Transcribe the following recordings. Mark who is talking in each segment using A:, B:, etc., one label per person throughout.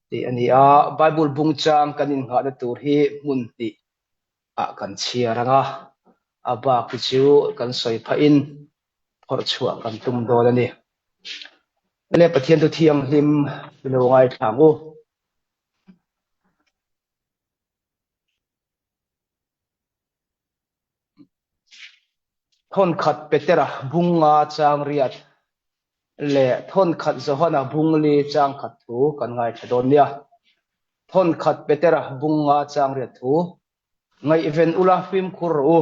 A: Tih a ni a, Bible bung chang kan innghahna tur hi hmun hnih ah kan chhiar ang a, a bak hi chu kan sawi phahin phawrh chhuah kan tum dawn a ni. Le Pathian thu thianghlim i lo ngaithla ang u. Thawnkhat Petera bung nga chang riat leh thawnkhat Johana bung li chang khat thu kan ngaithla dawn nia. Thawnkhat Petera bung nga chang riat thu ngaihven ula fimkhur rawh u.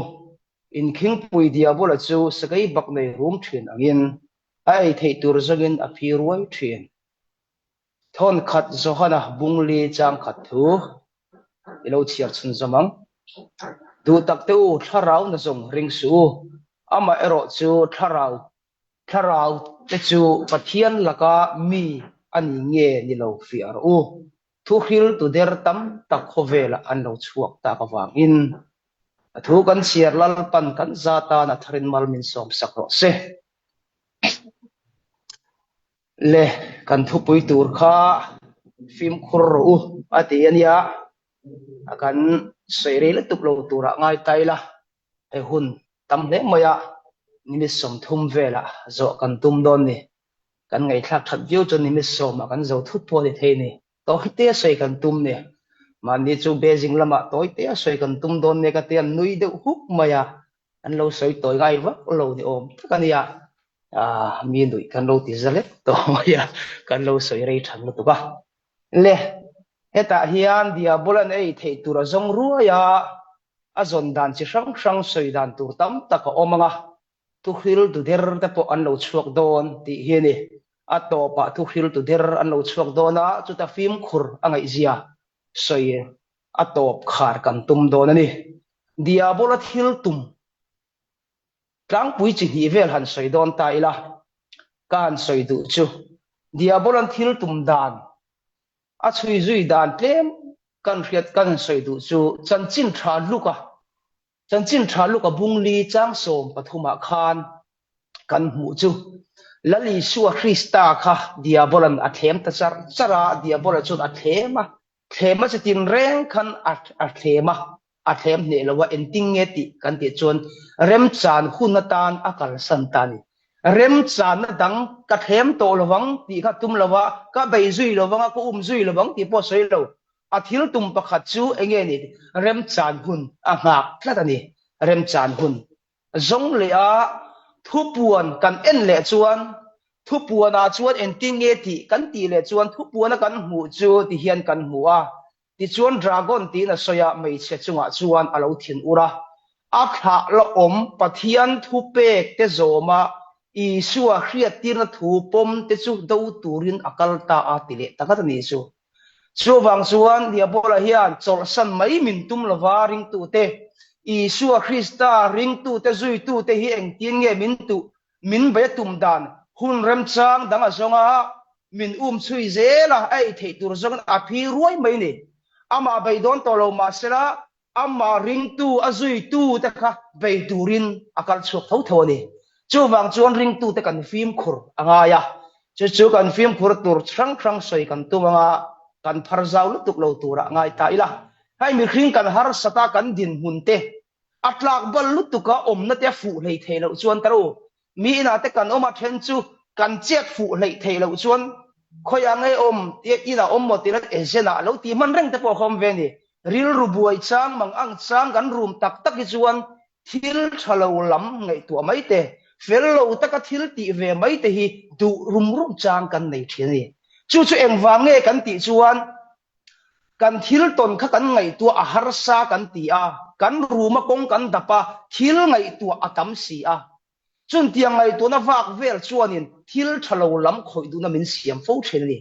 A: Inkhingpui Diabola chu sakei bak nei rum thin angin a ei theih tur zawngin a phi ruai thin. Thawnkhat Johana bungli changkhat thu i lo chhiar chhunzawm ang. Duh tak te u, thlarau na zawng ring suh u. Amah erawh chu thlarau thlarau te chu Pathian laka mi a ni nge ni lo fiah rawh u. Thuhril tu der tam tak khawvelah an lo chhuak tak avangin a thu kan chhiar Lalpan kan za tan a tharin mal min sawmsak rawh se. Le, kan thupui tur kha fimkhur rawh u a ti a nia, a kan sawi rei lutuk lo turah ngai ta ila, hei hun tam hle mai a, nimit 30 velah zawh kan tum dawn ni, kan ngaihthlak that viau chuan nimit sawmah kan zo thut pawh a ni thei ni, tawite a sawi kan tum ni, mahni chu Beijing lamah tawite a sawi kan tum dawn nia ka ti a, nui deuh huk mai a, an lo sawi tawi ngai vak lo ni awm tak a nia. Ah, mi nuih kan lo ti za lek tawh mai a, kan lo sawi rei than lutuk a. Le, hetah hian Diabolan ei theih tur a zawng ruai a, a zawn dan chi hrang hrang sawi dan tur tam tak a awm ang a, thuhril tu der te pawh an lo chhuak dawn tih hi a ni. A tawpah thuhril tu der an lo chhuak dawn a, chuta fimkhur a ngaihzia sawi a tawp khar kan tum dawn a ni. Diabola thil tum Tlangpui chi hnih vel han sawi dawn ta ila, ka han sawi duh chu Diabolan thil tum dan a chhui zui dan tlem kan hriat kan han sawi duh chu chanchin tha luka chanchin tha luka bungli chang 13 ah khan kan hmuh chu Lal Isua Krista kha Diabolan a thlem ta char char a, Diabola chuan a thlem a, Thlem a chitin reng khan a thlem a, a thlem hneh lo a, engtin nge tih kan tih chuan remchan hun atan a kalsan ta a ni. Remchanna dang ka thlem tawh lo vang tih kha tum lo a, ka bei zui lo vang a, ka um zui lo vang tih pawh a sawi lo. A thil tum pakhat chu eng nge ni? Remchan hun a nghak tlat a ni. Remchan hun zawng leh a thupuan kan en leh chuan thupuanah chuan engtin nge tih kan tih leh chuan thupuana kan hmuh chu ti hian kan hmu a, tichuan dragon tiin a sawi a, hmeichhe chungah chuan a lo thin ur a, a thlah la awm Pathian thupek te zawma Isua hriattirna thu pawm te chu do turin a kal ta a ti leh ta ngat a ni chu. Chuvang chuan Diabola hian chawlhsan mai min tum lova ringtute, Isua Krista ringtute zuitute hi engtin nge min tuh, min bei a tum dan, hun remchang dang a zawng a, min um chhui zel a, a ei theih tur zawngin a phi ruai mai ni. Amah beidawn tawh lo mahsela Amah ringtu a zuitu te kha bei turin a kal chhuak tho tho a ni. Chuvang chuan ringtute kan fimkhur a ngai a, chu chu kan fimkhur tur hrang hrang sawi kan tum anga kan phar zau lutuk lo turah ngai ta ila. Hei mihring kan harsat a kan dinhmun te a tlak bal lutuk a awmna te a fuh hlei thei loh chuan ta ru Mi inah te kan awm a then chu kan chet fuh hleih theih loh chuan khawiah nge awm tia inah awm maw tih ezen ah lo tih hman reng te pawh kha awm ve a ni. Rilru buai chang mang ang chang kan rum tak tak hi chuan thil tha lo lam ngaihtuah mai te, fel lo taka thil tih ve mai te hi duh rum rum chang kan nei thin a ni. Chu chu engvang nge kan tih chuan kan thil tawn kha kan ngaihtuah a harsa kan ti a, kan ruma kawng kan dap a, thil ngaihtuah a tam si a. Chuntiang ngaihtuahna vak vel chuanin thil tha lo lam khawih duhna min siam fo thin a ni.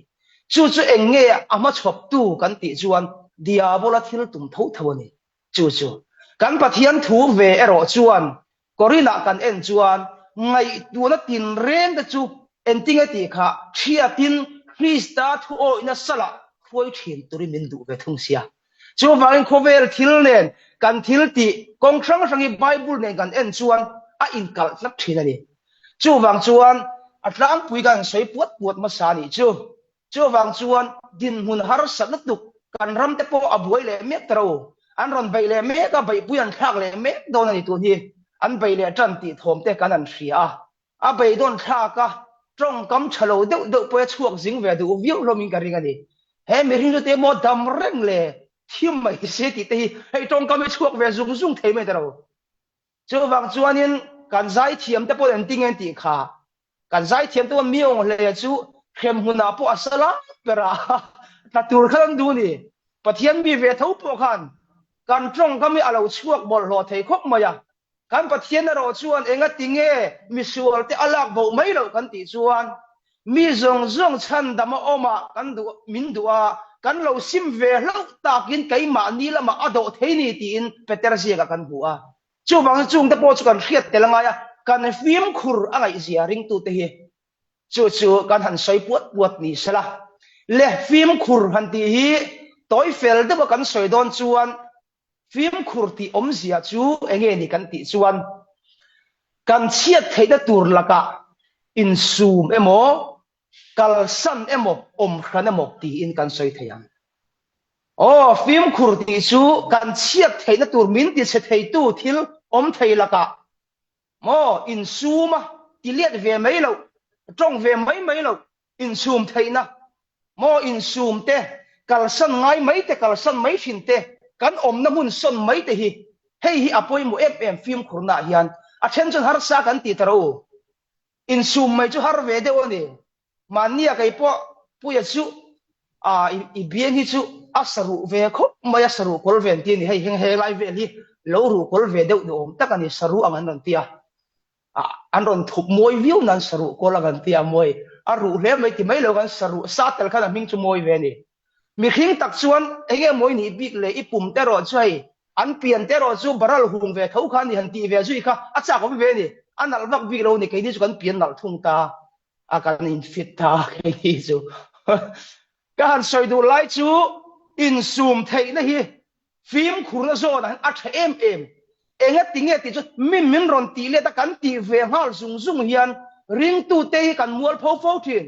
A: Chu chu eng nge a hmachhawptu kan tih chuan Diabola thil tum tho tho a ni. Chu chu kan Pathian thu ve erawh chuan Korinah kan en chuan ngaihtuahna tinreng te chu engtinge tih kha hriatin Krista thuawihna salah hruai thin turin min duh ve thung sia. Chuvangin khawvel thil nen kan thil tih kawng hrang hrang hi Bible nen kan en chuan a inkalh tlat thin a ni. Chuvang chuan a tlangpui kan sawi puat puat hmasa nih chu. Chuvang chuan dinhmun harsa lutuk kan ram te pawh a buai leh mek ta ro. An rawn beih leh mek a, beihpui an thlak leh mek dawn a ni tun hi. An beih leh tan tih thawm te kan han hria a. A beidawn thlak a, tawngkam tha lo deuh deuh pawh a chhuak zing ve duh viau hlawmin ka ring a ni. He mihring chu te maw dam reng le thim mai se tih te hi hei tawngkam hi chhuak ve zung zung thei mai ta lo. Chuvang chuanin kan zaithiam te pawh engtin nge an tih kha? Kan zaithiam te pawh mi awng hle chu hremhmunah pawh a sa lai ber a, tla tur khan an duh a ni. Pathian mi ve tho pawh khan kan tawngkam hi a lo chhuak bawlhhlawh thei khawp mai a. Kan Pathian erawh chuan engati nge misual te a lak boh mai loh kan tih chuan mi zawng zawng chhandam a awm a kan duh min duh a, kan lo sim ve hlauh takin keimahni lamah a dawh thei ni tiin Peter ziakah kan hmu a. Chuvangin chungte pawh chu kan hriat tel a ngai a, kan fimkhur a ngaihzia ringtute hi chu chu kan han sawi puat puat ni sela. Le fimkhur han tih hi tawi fel deuha kan sawi dawn chuan Fimkhur tih awmzia chu enge ni kan tih chuan kan chhiat theihna tur lakah insum emaw, kalsan emaw, awm hran emaw tiin kan sawi thei ang. Aw, fimkhur tih chu kan chhiat theihna tur min tichhe theitu thil awm thei lakah maw insum a, tiliat ve mai loh, tawng ve mai mai loh, Insum theihna maw insum te, kalsan ngai mai te, kalsan mai thin te, kan awmna hmun sawn mai te hi hei hi a pawimawh em em fimkhurnaah hian a then chuan harsa kan ti ta ro. Insum mai chu har ve deuh a ni. Mahnia kei pawh Puia chu a i biang hi chu a sa ruh ve khawp mai a, sa ruh kawl ve an ti a ni. Hei heng helai vel hi lo ruh kawl ve deuh duhawm tak a ni, sa ruh ang an rawn ti a. an rawn thup mawi viau nan saruh kawl a kan ti a mawi a ruh hle mai ti mai lo kan saruh sa tel khan a hming chu mawi ve a ni. Mihring tak chuan enge mawi nih bik leh i pum te erawh chu hei an pian te erawh chu baral hung ve tho kha a ni han tih ve zui kha a chak awm ve a ni. A nalh vak bik lo a ni keini chu kan pian nalh thung ta a kan in fit ta keini chu ka han sawi duh lai chu insum theihna hi Fimkhurna zawnah hian a tha em em. Enga ti nge tih chu mi min rawn tih let a kan tih ve nghal zung zung hian ringtute hi kan mualpho fo thin.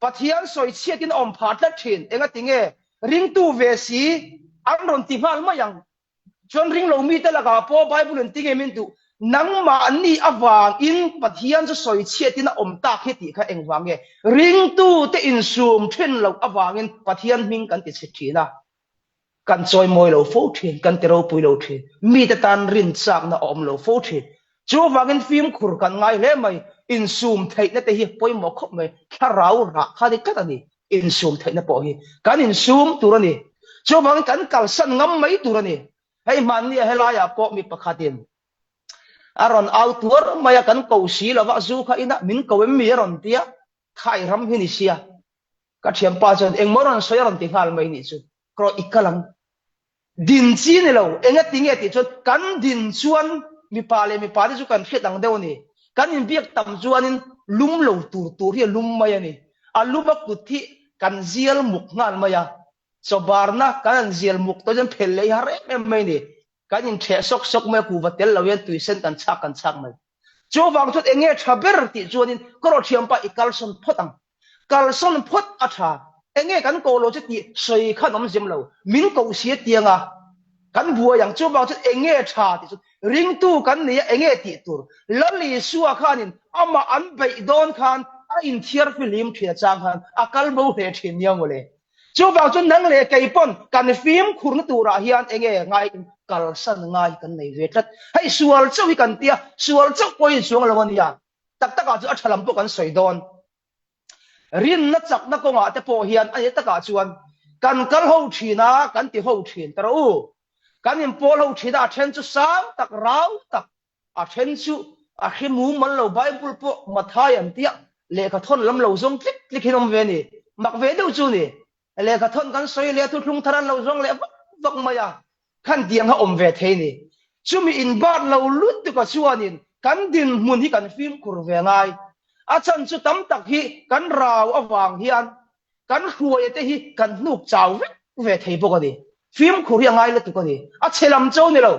A: Pathian sawi chhiatin a awm phah tlat thin. Enga ti nge ringtu ve si an rawn ti nghal mai ang. Chuan ringlo mite lakah pawh Bible in tinge min duh nangmahni avangin Pathian chu sawi chhiatin a awm tak hi tih kha engvang nge ringtute insum thin loh avangin Pathian hming kan ti chhe thin a. Kan chawimawi lo fo thin, kan ti ropui lo thin, mite tan rin chakna a awm lo fo thin. Chuvangin fimkhur kan ngai hle mai, insum theihna te hi pawimawh khawp mai, thlarau rah kha ni tlat a ni, insum theihna pawh hi kan insum tur a ni. Chuvangin kan kalsan ngam mai tur a ni. Hei hmannia helaiah pawh mi pakhatin a rawn au tuar mai a, kan ko si lova zu kha inah min ko em mi a rawn ti a, Thai ram hi ni sia. Ka thianpa chuan engmaw rawn sawi a rawn ti nghal mai nih chu. Ka rawn i kal ang. Din chi ni lo, enga ti nge tih chuan kan din chuan mipa leh mipa te chu kan hriat ang deuh a ni. Kan inbiak tam chuanin lum lo tur tur hi a lum mai a ni. A lum a kut hi kan zial muk nghal mai a. Chawbarna kan han zial muk tawh chuan phel leh hi har em em mai a ni. Kan intheh sawk sawk mai a, kuhva tel lo hian tuisen kan chhak kan chhak mai. Chuvang chuan eng nge tha ber tih chuanin ka rawh thiampa i kalsawn phawt ang. Kalsawn phawt a tha. Eng nge kan koh lo che tih sawi khan awm zem lo. Min koh si a tiang a, kan buai ang. Chuvang chuan eng nge tha tih chuan ringtu kan nei a eng nge tih tur. Lal Isua khanin amah an beih dawn khan a inthiar fihlim thin a chang khan a kal bo hle thin nia mawle. Chuvang chu nang leh kei pawn kan fimkhurna turah hian enge ngai kalsan ngai kan nei ve tlat. Hei sual chauh hi kan tia, sual chauh pawh hi chuang lo a nia. Tak takah chu a tha lam pawh kan sawi dawn. Rinna chakna kawngah te pawh hian a ni takah chuan kan kal ho thin a, kan ti ho thin ta rawh u. Kan inpawl ho thin a, a then chu sang tak, rau tak, A then chu a hre mumal lo, Bible pawh Mathai an tia, lehkha thawn lam lo zawng tlik tlik hi an awm ve a ni. Mak ve deuh chu ni. Lehkha thawn kan sawi leh a thuthlung thar an lo zawng leh vak vak mai a, khan tiang kha awm ve thei ni. Chumi inbat lo lutuk a chuanin kan dinhmun hi kan fimkhur ve ngai. A chhan chu tam tak hi kan rau avang hian Kan hruaia te hi kan hnuk chau vek ve thei bawk a ni. Fimkhur hi a ngai lutuk a ni. A chhe lam cho ni lo.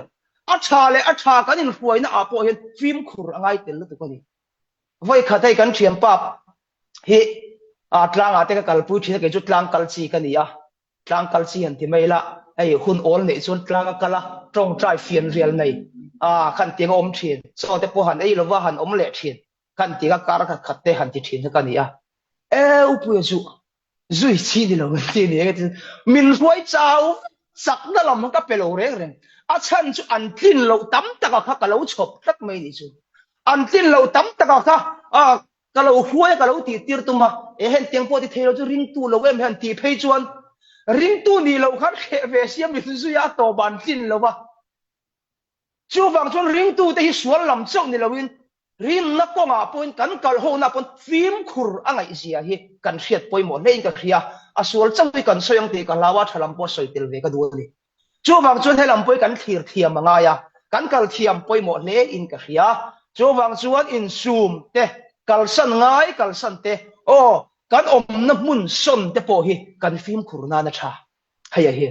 A: A tha leh a tha kan inhruaina ah pawh hian fimkhur a ngai tel lutuk a ni. Vawikhat hei kan thianpa hi. A tlangah te ka kalpui thin a, kei chu tlang kal chi ka ni a, tlang kal chi han ti mai ila, hei hun awl neih chuan tlang a kal a, tawngtai fian rial nei a khan tiang a awm thin, chaw te pawh han ei lova han awm leh thin, khan tiang a kar khat khat te han ti thin kha ka ni a. E Upuia chu zui chi ni lo an ti ni eng min hruai chau vek chakna lam ka pe lo reng reng, a chhan chu an tlin loh tam taka kha ka lo chhawp tlat mai ni chu, an tlin loh tam taka kha a Ka lo hruai a, ka lo tih tir tum a, e hentiang pawh ti thei lo chu ringtu lo em hian tih phei chuan ringtu nih loh khan hreh ve sia min zui a, a tawp ah an tlin lo a. Chuvang chuan ringtu te hi sual lam chauh ni loin rinna kawngah pawhin kan kal hona pawn fimkhur a ngaihzia hi kan hriat pawimawh hlein ka hria, a sual chauh hi kan sawi ang tih ka hlau a, tha lam pawh sawi tel ve ka duh a ni. Chuvang chuan helam pawh hi kan thlir thiam a ngai a, kan kal thiam pawimawh hle in ka hria. Chuvang chuan insum te, kalsan ngai kalsan te, aw, kan awmna hmun sawn te pawh hi kan fimkhur nan a tha. Hei a hi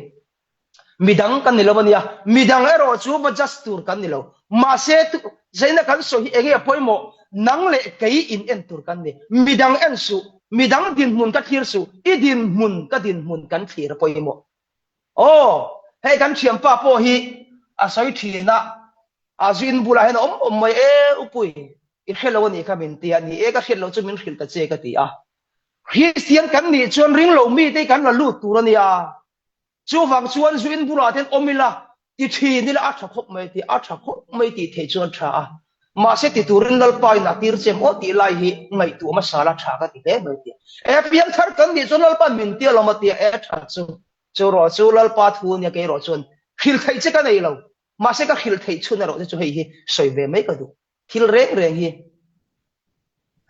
A: midang kan ni lo a nia, midang erawh chu va judge tur kan ni lo. Mahse zaina kan sawi hi enge a pawimawh, nang leh kei in en tur kan ni. Midang en suh, midang dinhmun ka thlir suh, i dinhmun ka dinhmun kan thlir a pawimawh. Aw, hei kan thianpa pawh hi a sawi thin a, a zin bulah hian a awm awm mai e Upui, i hre lo a nih kha min ti a, ni e ka hriat loh chu min hrilh ta che ka ti a. Kristian kan nih chuan ring lo mite hi kan la lut tur a nia, chuvang chuan zuin bulah te hian awm ila, Ti thin ila a tha khawp mai tih a tha khawp mai tih theih chuan tha a, mahse ti turin Lalpa in a tir che maw tih lai hi ngaihtuah hmasa la tha ka ti hle mai tih e piangthar kan nih chuan Lalpa min tia lawm a tia e tha chu chu rawh chu Lalpa thu ania kei erawh chuan hrilh theih che ka nei lo mahse ka hrilh theih chhun erawh te chu hei hi sawi ve mai ka duh. Thil reng reng hi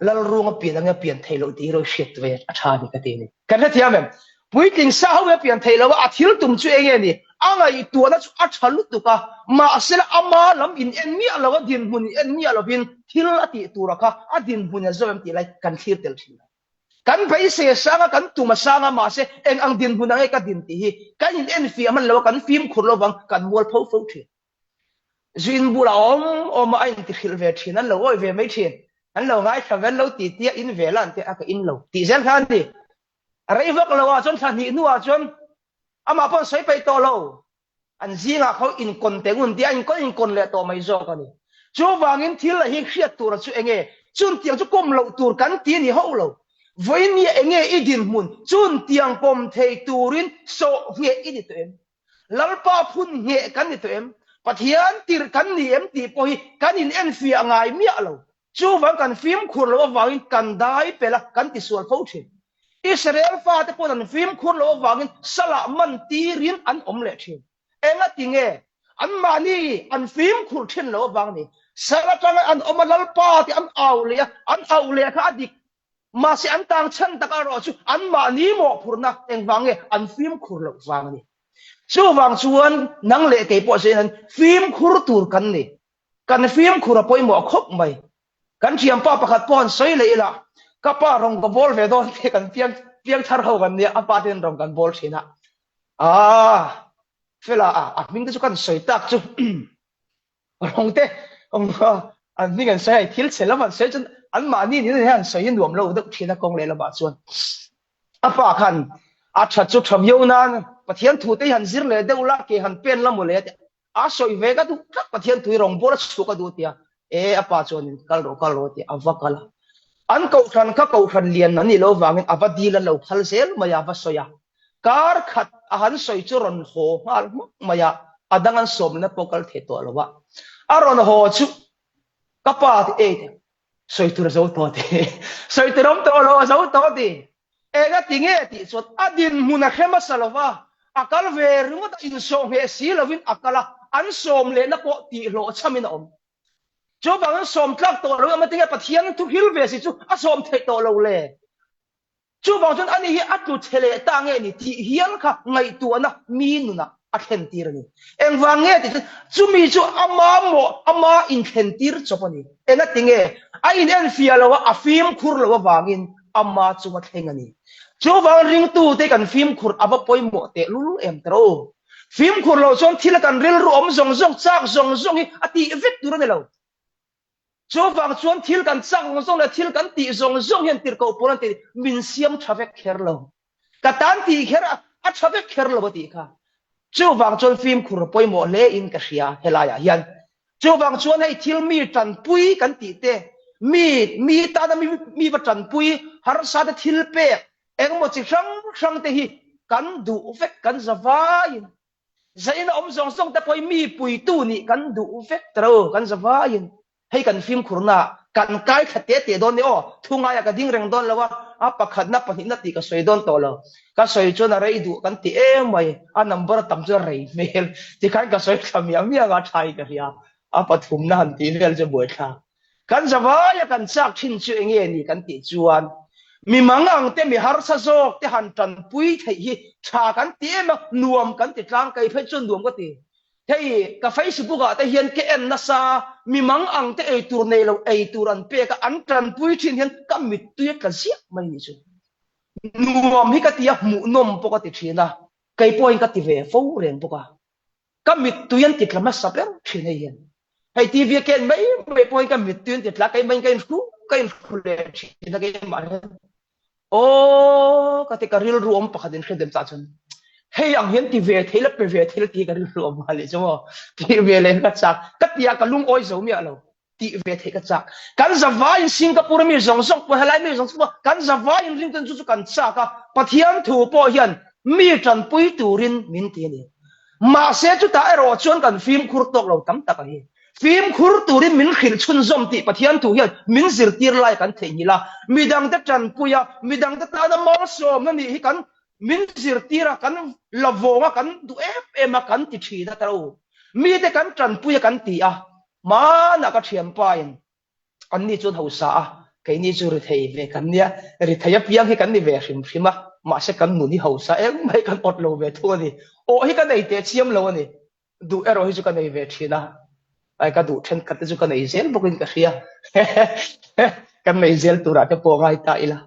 A: Lalruanga pian anga pian theih loh tih hi rawi hriat ve a tha a ni ka ti a ni. Kan hrethiam em? Puitling sa ho hi a pian theih loh a, a thil tum chu eng nge ni? A ngaihtuahna chu a tha lutuk a, mahsela ama lam in en miah lo, a dinhmun in en miah lovin thil a tih tura kha a dinhmun a zo em tih lai kan thlir tel thin lo. Kan beisei a sang a, kan tum a sang a, mahse eng ang dinhmun ang nge ka din tih hi kan in enfiah hman lo a, kan fimkhur lovang kan mualpho fo thin. Zin bulah awm awm a, a inti hrilh ve thin, an lo awih ve mai thin. An lo ngaithla ve, an lo ti ti a, in ve la an ti a, ka in lo tih zel kha a ni. A rei vak lo ah chuan thla hnih hnuah chuan amah pawh an sawi peih tawh lo. An zingah kho inkawn teh ngun tih a inkawn inkawn leh tawh mai zawk a ni. Chuvangin thil a hi hriat tura chu enge? Chuntiang chu kawm loh tur kan ti a ni hauh lo. Vawinia enge i dinhmun chuntiang pawm thei turin sawh ngheh i ni tawh em? Lalpa phun ngheh kan ni tawh em? Pathian tirh kan ni em tih pawh hi kan in enfiah ngai miah lo. Chuvang kan fimkhur loh avangin kan dai pel a, kan tisual fo thin. Israel fate pawhin an fimkhur loh avangin salah man tirin an awm leh thin. Engati nge? Anmahni an fimkhur thin loh avang ni. Sal atanga an awm a, Lalpa tih an au leh a, an auh leh kha a dik Mahse an tang chhan tak erawh chu anmahni mawhphurhna engvang nge an fimkhur loh vang a ni. Chuvang chuan nang leh kei pawh sawiin fimkhur tur kan ni. Kan fimkhur a pawimawh khawp mai. Kan thianpa pakhat pawh han sawi leh ila, ka pa rawn ka bawl ve dawn te kan piang piang thar ho kan nia, a pa ten rawn kan bawl thin a. Aaa fela a, a hming te chu kan sawi tak chu. Rawng te an hming an sawi a, thil chhe lam an sawi chuan an mahni nen hian an sawi hi nuam lo deuh thin a kawng leh lamah chuan a pa khan a that chu tha viau nan Pathian thu te hi han zir leh deuh la ke han pen la maw le a ti a sawi ve ka duh tlat Pathian thu hi rawng bawr a chhuak a duh a ti a e a pa chuan in kal rawh kal rawh a ti a va kal a an kohhran kha kohhran lian an nih loh avangin a va dil a lo phal zel mai a va sawi a Kar khat a han sawi chu rawn haw nghal hmak mai a, a dang an sawmna pawh kal thei tawh lo a. A rawn haw chu ka pa ti ei teh, sawi tur a zo tawh ti, sawi tur awm tawh lo a zo tawh ti. Enga ti nge tih chuan a dinhmun a hre hmasa lo va, a kal ve ringawt a insawh ngheh si lovin a kal a, an sawm lehna pawh tihhlawh chhamin a awm. Chuvangin sawm tlak tawh lo emaw tinge Pathian thu hil ve si chu a sawm theih tawh lo le. Chuvang chuan ani hi a tlu chhe leh ta nge ni tih hial kha ngaihtuahna mi nunah a thlentir a ni. Engvang nge tih chuan chumi chu ama mawh ama inthlentir chawp a ni. Engati nge? A inenfiah lo a, a fimkhur loh avangin ama chunga thleng a ni. Chuvang ringtute kan fimkhur a va pawimawh tehlul em tawh u. Fimkhur loh chuan thil a kan rilru awm zawng zawng, chak zawng zawng hi a tih vek tur a ni lo. Chuvang chuan thil kan chak zawng zawng leh thil kan tih zawng zawng hian tirhkoh pawl an ti min siam tha vek kher lo. Ka tan tih kher a, a tha vek kher lo a tih kha. Chuvang chuan fimkhur pawimawh hle in ka hria helaiah hian. Chuvang chuan hei thil mi tanpui kan tih te, mi mi tana mi mi va tanpui harsa te thil pek engemaw chi hrang hrang te hi kan duh vek kan za vaiin. Zaina awm zawng zawng te pawhin mi puitu nih kan duh vek ta ro, kan za vaiin hei kan fimkhurna kan kai thla teh teh dawn ni aw, thu ngaiah ka ding reng dawn lo a, a pakhatna pahnihna tih ka sawi dawn tawh lo, ka sawi chuan a rei duh kan ti em mai, a number tam chu a rei hmel tikhan ka sawi thla miah miah anga tha hi ka hria, a pathumna han tih vel chu buaithlak. Kan zavaia kan chak thin chu enge ni kan tih chuan mi mangang te mi harsa zawk te han tanpui theih hi tha kan ti em a, nuam kan ti tlang kei phei chuan nuam ka ti. Hei ka Facebook ah te hian ka en nasa mi mangang te ei tur nei lo ei tur an pek a an tanpui thin hian ka mittui a tla ziah mai ni chu. Nuam hi ka ti a hmuhnawm pawh ka ti thin a, kei pawhin ka ti ve fo reng bawk a. Ka mittui an ti tla hmasa ber thin hei hian. Hei TV a ken mai mai pawhin ka mittui an ti tla keimah in ka inhru ka inhru leh thin a keimah hian. Aw ka ti ka rilru awm pakhat in hriat dem chah chuan hei ang hian ti ve thei la pe ve thei la ti ka rilru awm nghal leh chu maw. Ti ve leh ka chak ka ti a ka lungawi zo miah lo. tih ve theih ka chak. Kan zavaiin Singapore mi zawng zawng pawh helai mi zawng zawng pawh kan zavaiin ringten chu chu kan chak a, Pathian thu pawh hian mi tanpui turin min ti a ni. Mahse chutah erawh chuan kan fimkhur tawk lo tam tak a hi. Fimkhur turin min hrilh chhunzawm tih Pathian thu hian min zirtir lai kan theihnghilh a, midangte tanpui a, midangte tana malsawmna nih hi kan min zirtir a, kan la vawng a, kan duh em em a, kan ti thin a taro. Mite kan tanpui a kan ti a, Hmanah ka thianpa in anni chuan hausa a, keini chu rithei ve kan nia, rithei apiang hi kan ni ve hrim hrim a, mahse kan nun hi hausa engmah hi kan awt lo ve thung a ni. Awh hi ka nei teh chiam lo a ni, duh erawh hi chu ka nei ve thin a, ai ka duh thenkhat te chu ka nei zel bawkin ka hria, kan nei zel turah te pawh ngai ta ila.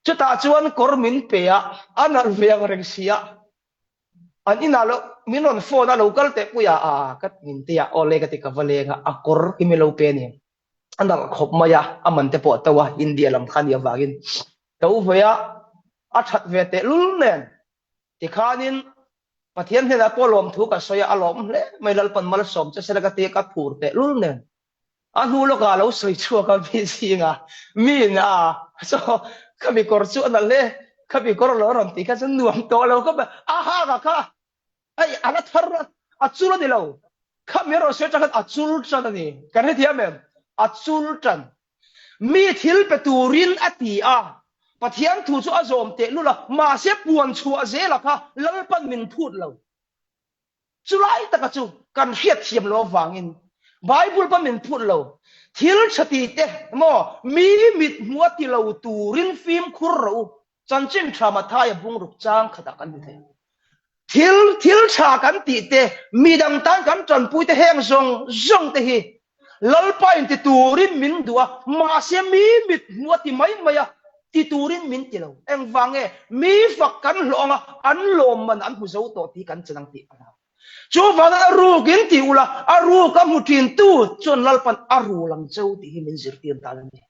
A: Chutah chuan kawr min pe a, a nalh ve ang reng si a, An inah lo min rawn phone a lo kal teh pui a a ka min ti a awle ka ti ka va leng a a kawr hi min lo pe a ni a nalh khawp mai a a man te pawh a to a India lam kha a nih avangin to ve a a that ve teh lul nen tikhanin Pathian hnenah pawh lawmthu ka sawi a a lawm hle mai Lalpan malsawm che sela ka ti a ka phur teh lul nen A hnu lawkah a lo sawi chhuak a mi zinga mi in a so khami kawr chu a nalh hle khami kawr a lo rawn tih kha chuan nuam tawh lo khawp a a hak a kha hei a la thar a chul a ni lo khami a rawn sawi atang khan a chul tan a ni kan hrethiam em a chul tan mi thil pe turin a ti a Pathian thu chu a zawm teh lul a mahse puan chhuah zela kha Lalpan min phut lo Chulai taka chu kan hriatthiam lo avangin Bible pawn min phut lo. Thil tha ti te maw mi mit hmuh a ti lo turin fimkhur rawh u. Chanchin tha Mathaia bungruk chang khatah kan hmu thei. Thil thil tha kan tih te, midang tan kan tanpui te heng zawng zawng te hi Lalpa in ti turin min duh a, mahse mi mit hmuh a ti mai mai a, ti turin min ti lo. Engvang nge? Mi fak kan hlawh ang a, an lawm man an hmu zo tawh tih kan chan ang tih a hlau. Chuvangin a ruk in ti ula, a ruk a hmu thin tu chuan Lalpan a rul ang cheu tih hi min zirtir dan a ni.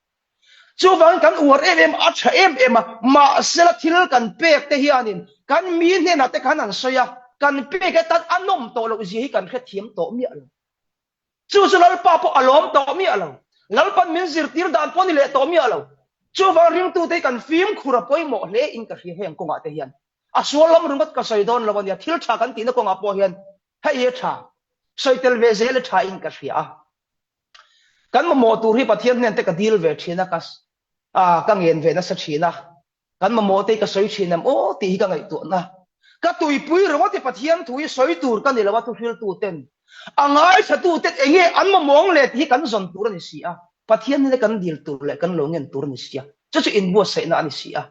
A: Chuvangin kan uar em em a, a tha em em a, mahsela thil kan pek te hianin kan mi hnenah te khan an sawi a, kan pek atan a nawm tawh loh zia hi kan hrethiam tawh miah lo. Chu chu Lalpa pawh a lawm tawh miah lo. Lalpan min zirtir dan pawh ni leh tawh miah lo. Chuvang ringtute hi kan fimkhur a pawimawh hle in ka hria heng kawngah te hian. A sual lam ringawt ka sawi dawn lo a nia, thil tha kan tihna kawngah pawh hian hei hi a tha, sawi tel ve zel a tha in ka hria a. Kan mamawh tur hi Pathian hnen te ka dil ve thin a, ka ka ngen ve nasa thin a. Kan mamawh te hi ka sawi thin em aw tih hi ka ngaihtuahna. Ka tuipui ringawt hi Pathian thu hi sawi tur ka ni lo a thuhriltu ten a ngaithla ten enge an mamawng le tih hi kan zawn tur a ni si a. Pathian nena kan dil tur leh kan lo ngen tur a ni si a. Chu chu inbuatsaihna a ni si a.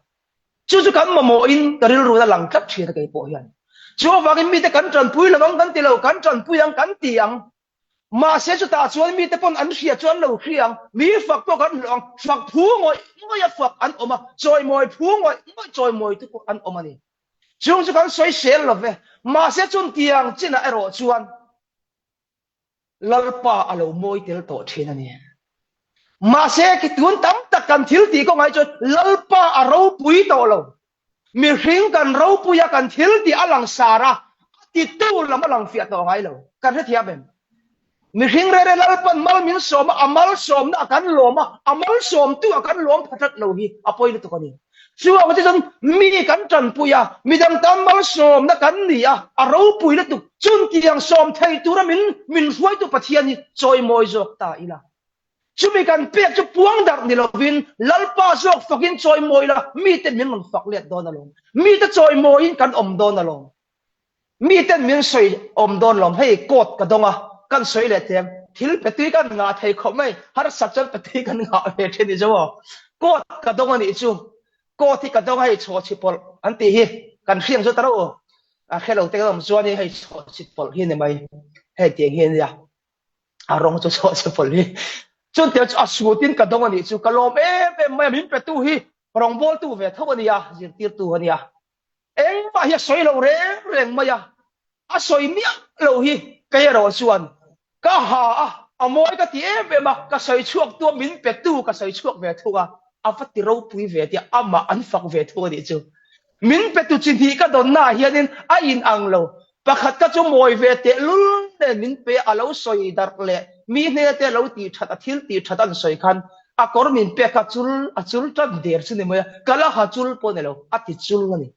A: Chu chu kan mamawhin ka rilru a lang tlat thin a kei pawh hian. Chu avangin mite kan tanpui lo ang kan ti lo, kan tanpui ang kan ti ang. Mahse chutah chuan mite pawn an hria chu an lo hria ang, mi fak pawh kan hlawh ang, fak phu ngawih ngawih a fak an awm a, chawimawi phu ngawih ngawih chawimawi te pawh an awm a ni. Chung chu kan sawi sel lo ve. Mahse chuntiang chinah erawh chuan Lalpa a lo mawi tel tawh thin a ni. Mahse khi tun tam tak kan thil tih kawngah hi chuan Lalpa a ropui tawh lo. Mihring kan ropui a, kan thil tih a langsar a, a titu lam a lang fiah tawh ngai lo. Kan hrethiam em? Mihring rere Lalpan mal min sawm a, a malsawmna a kan lawm a, a malsawmtu a kan lawm pha tlat lo hi a pawi lutuk a ni. Chuvang chu chuan mi kan tanpui a, midang tan malsawmna kan ni a, a ropui lutuk. Chuntiang sawm thei tura min min hruaitu Pathian hi chawimawi zawk ta ila. Chumi kan pek chu puang darh ni lovin Lalpa zawk fakin chawimawi la, mite min rawn fak let dawn alawm. Mite chawimawiin kan awm dawn alawm. Miten min sawi awm dawn lawm, hei coat ka dawng a, kan sawi leh teng, thil pe tui kan ngah thei khawp mai, harsat chuan pe tui kan ngah ve thin ni zo aw. Coat ka dawng a nih chu, coat hi ka dawng a hei chhaw chhi pawlh an tih hi kan hriang chu ta reuh aw, a hre lo te kan awm chuan hei chhaw chhi pawlh hi ni mai, hei tiang hi a nia, a rawng chu chhaw chhi pawlh hi. Chutiang chu a sutin ka dawng a nih chu, ka lawm em em mai a, min petu hi rawngbawltu ve tho a nia, zirtirtu a nia. Engmah hi a sawi lo reng reng mai a, a sawi miah lo hi kei erawh chuan ka ha a, a mawi ka ti em em a, ka sawi chhuak tu a min pe tu ka sawi chhuak ve thung a, a va ti ropui ve tia amah an fak ve thung a nih chu. Min pe tu chi hnih ka dawnna ah hianin a in ang lo, pakhat ka chu mawi ve teh lul nen min pe a, a lo sawi darh leh mi hnena te a lo tih that a thil tih that an sawi khan a kawr min pek kha chul a chul tan der chu ni mai a, ka la ha chul pawh ni lo, a ti chul a ni.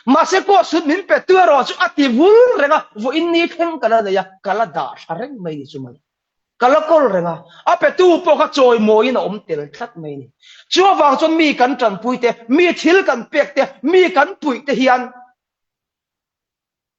A: Mahse pawh sut min pe tu erawh chu a ti vul reng a, vawiin ni thleng ka la nei a, ka la dah thla reng mai ni chu mai. Ka la kawl reng a, a petu pawh kha chawimawiin a awm tel tlat mai ni. Chu avang chuan mi kan tanpui te, mi thil kan pek te, mi kan puih te hian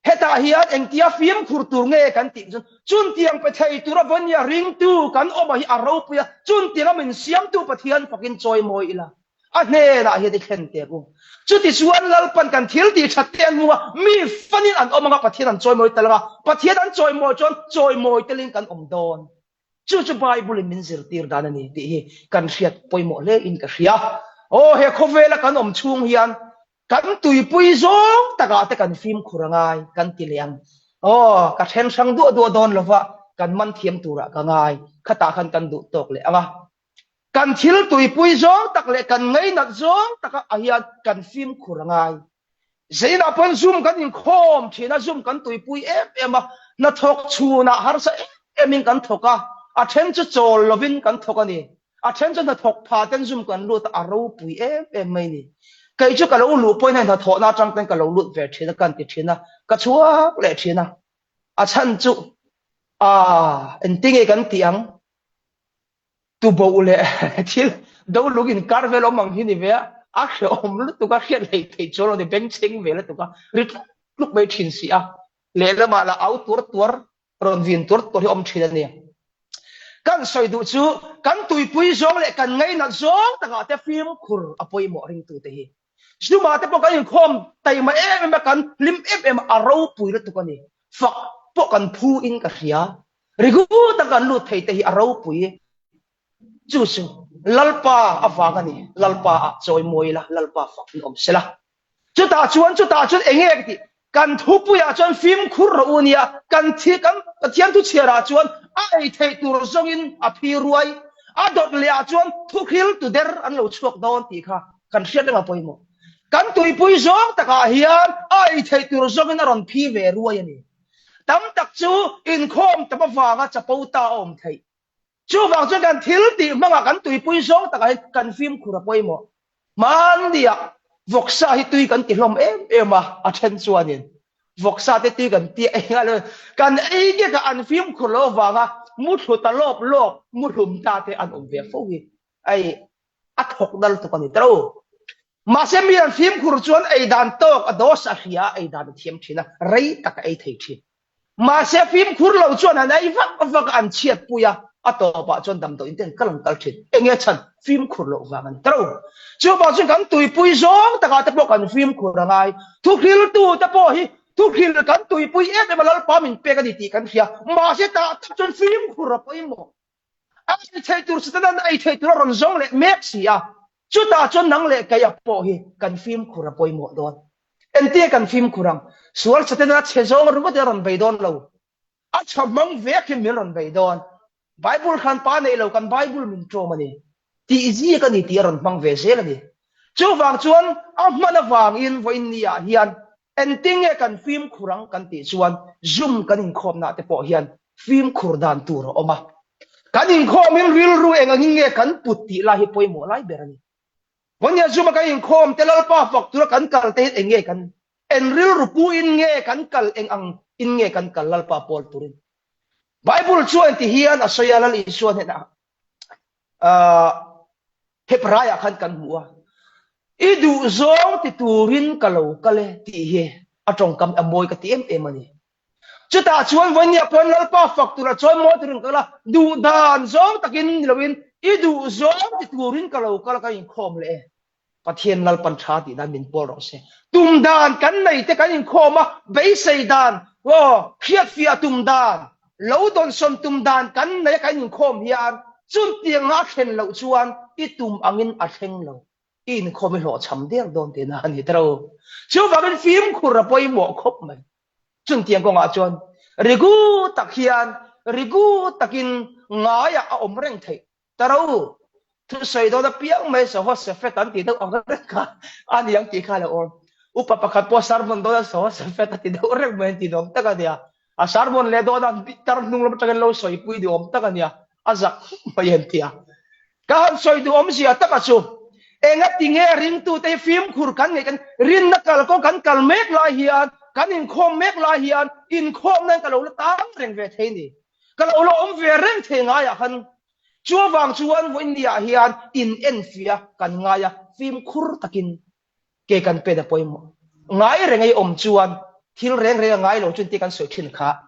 A: Hetah hian engtia fimkhur tur nge kan tih chuan chuntiang pe thei tura vawnia ringtu kan awm a hi a ropui a, chuntianga min siamtu Pathian fakin chawimawi ila a hnenah hian i thlen teh u. Chutichuan Lalpan kan thil tih that te an hmu a, mi fanin an awm anga Pathian an chawimawi tel anga, Pathian an chawimawi chuan chawimawi telin kan awm dawn. Chu chu Bible in min zirtir dan a ni tih hi kan hriat pawimawh hle in ka hria. Aw he khawvela kan awm chhung hian Kan tuipui zawng takah te kan fimkhur a ngai kan ti leh ang. Aw, ka then hrang duah duah dawn lova kan man thiam turah ka ngai. Khatah khan kan duh tawk leh ang a. Kan thil tuipui zawng tak leh kan ngainat zawng takah ah hian kan fimkhur a ngai. Zeinah pawn zum kan inkhawm thin a, zum kan tuipui em em a, hnathawk chhunah harsa em emin kan thawk a, a then chu chawl lovin kan thawk a ni. A then chu hnathawk pha ten zum kan lut a, a ropui em em mai ni. Kei chu ka lo luh pawhin hei hnathawhna atang ten ka lo lut ve thin a, ka han ti thin a, ka chhuak leh thin a. A chhan chu aah engtinge kan tih ang, tuboh leh thil do lung inkar vel awm ang hi ni ve a, a hrehawm lutuk a, hriat hleih theih chuan lo ni, bengchheng ve lutuk a, ri tluk tluk mai thin si a, lehlamah lah au tuar tuar rawn vin tur tur hi awm thin a ni. Kan sawi duh chu kan tuipui zawng leh kan ngainat zawng takah te fimkhur a pawimawh ringtute hi. Zuma te pawh kan inkhawm taima em em a, kan hlim em em a, a ropui lutuk a ni. Fak pawh kan phu in ka hria. Rigu taka kan lut thei te hi a ropui. Chu chu Lalpa avang a ni. Lalpa ah chawimawi ila, Lalpa fak in awm sela. Chutah chuan, chutah chuan eng nge ka tih? Kan thupuiah chuan fimkhur rawh u nia, kan thi, kan Pathian thu chhiarah chuan a ei theih tur zawngin a phi ruai, a dawt lehah chuan thuhril tu der an lo chhuak dawn tih kha kan hriat reng a pawimawh. Kan tuipui zawng takah hian a ei theih tur zawngin a rawn phi ve ruai a ni. Tam tak chu inkhawm tam avanga chapo ta a awm theih. Chuvang chuan kan thil tih hmangah kan tuipui zawng takah hian kan fimkhur a pawimawh. Hmanniah vawksa hi tui kan ti hlawm em em a, a then chuanin vawksa te tui kan ti a enga lo kan ei ngekah an fimkhur loh avanga muthlu ta lawp lawp muhlum ta te an awm ve fo hi ei a thawk dal tuk a ni talo. Mahse mi an fimkhur chuan ei dan tawk a dose a hria a ei dan a thiam thin a, rei tak a ei thei thin. Mahse fimkhur lo chuan an ei vak vak a, an chhiatpui a, a tawpah chuan damdawiin te an kal an kal thin. Enge chhan? Fimkhur loh vang an tro. Chuvang chuan kan tuipui zawng takah te pawh kan fimkhur a ngai. Thuhriltu te pawh hi thuhril kan tuipui em em a Lalpa min pek a ni tih kan hria. Mahse tah tak chuan fimkhur a pawimawh. A ei thei tur Satan a ei thei tur a rawn zawng leh mek si a, chutah chuan nang leh kei a pawh hi kan fimkhur a pawimawh dawn. Entia kan fimkhur ang? Sual Satan a chhe zawng ringawt in a rawn bei dawn lo. A tha hmang vek hi min rawn bei dawn. Bible hran pa nei lo kan Bible min ṭawm a ni tih ziak a ni tih a rawn hmang ve zel a ni. Chuvang chuan a hman avangin vawiin ni ah hian engtin nge kan fimkhur ang kan tih chuan Zoom kan inkhawmna te pawh hian fimkhur dan tur a awm a. Kan inkhawmin rilru eng angin nge kan put tih lai hi pawimawh lai ber a ni. Vawiin Zoom a kan inkhawm te Lalpa fak tura kan kal te hian eng nge kan en rilru pu in nge kan kal eng ang in nge kan kal Lalpa pawl turin. Bible chuan ti hian a sawi a Lal Isua hnenah Hebraiah khan kan hmu a, I duhzawng ti turin ka lo kal e tih hi a tawngkam a mawi ka ti em em a ni. Chutah chuan vawinia pawn Lalpa fak tura chawi mawi turin ka kal a, duhdan zawng takin ni loin i duhzawng ti turin ka lo kal a ka inkhawm leh e. Pathian Lalpan tha tih dan min pawl rawh se. Tum dan kan nei te kan inkhawm a, beisei dan, aw, hriatfiah tum dan, lo dawnsawn tum dan kan nei a kan inkhawm hian chuntiang a thlen loh chuan i tum angin a thleng lo. I inkhawm i hlawhchham der dawn tihna a ni tero. Chuvangin fimkhur a pawimawh khawp mai. Chuntiang kawngah chuan rigu tak hian rigu takin ngaiah a awm reng theih. Taro, thusawi dawn apiang mai Jehoshaphat an tih deuh ang reng kha a ni ang tih kha a lo awm. Upa pakhat pawh sermon dawn a Jehoshaphat a ti deuh reng mai an ti nuam tak a nia. A sermon leh dawn a tar hnung lam atangin lo sawipui duh awm tak a nia, a zak khawp mai an ti a. Ka han sawi duh awmzia taka chu engati nge ringtute hi fimkhur kan ngeih kan rinna kalkawng kan kal mek lai hian kan inkhawm mek lai hian inkhawmna in ka lo la tang reng ve thei ni. Ka lo la awm ve reng thei ngaiah khan Chuvang chuan vawinia hian in enfiah kan ngai a, fimkhur takin ke kan pen a pawimawh. Ngai reng ei awm chuan thil reng reng a ngai lo chuan tih kan sawi thin kha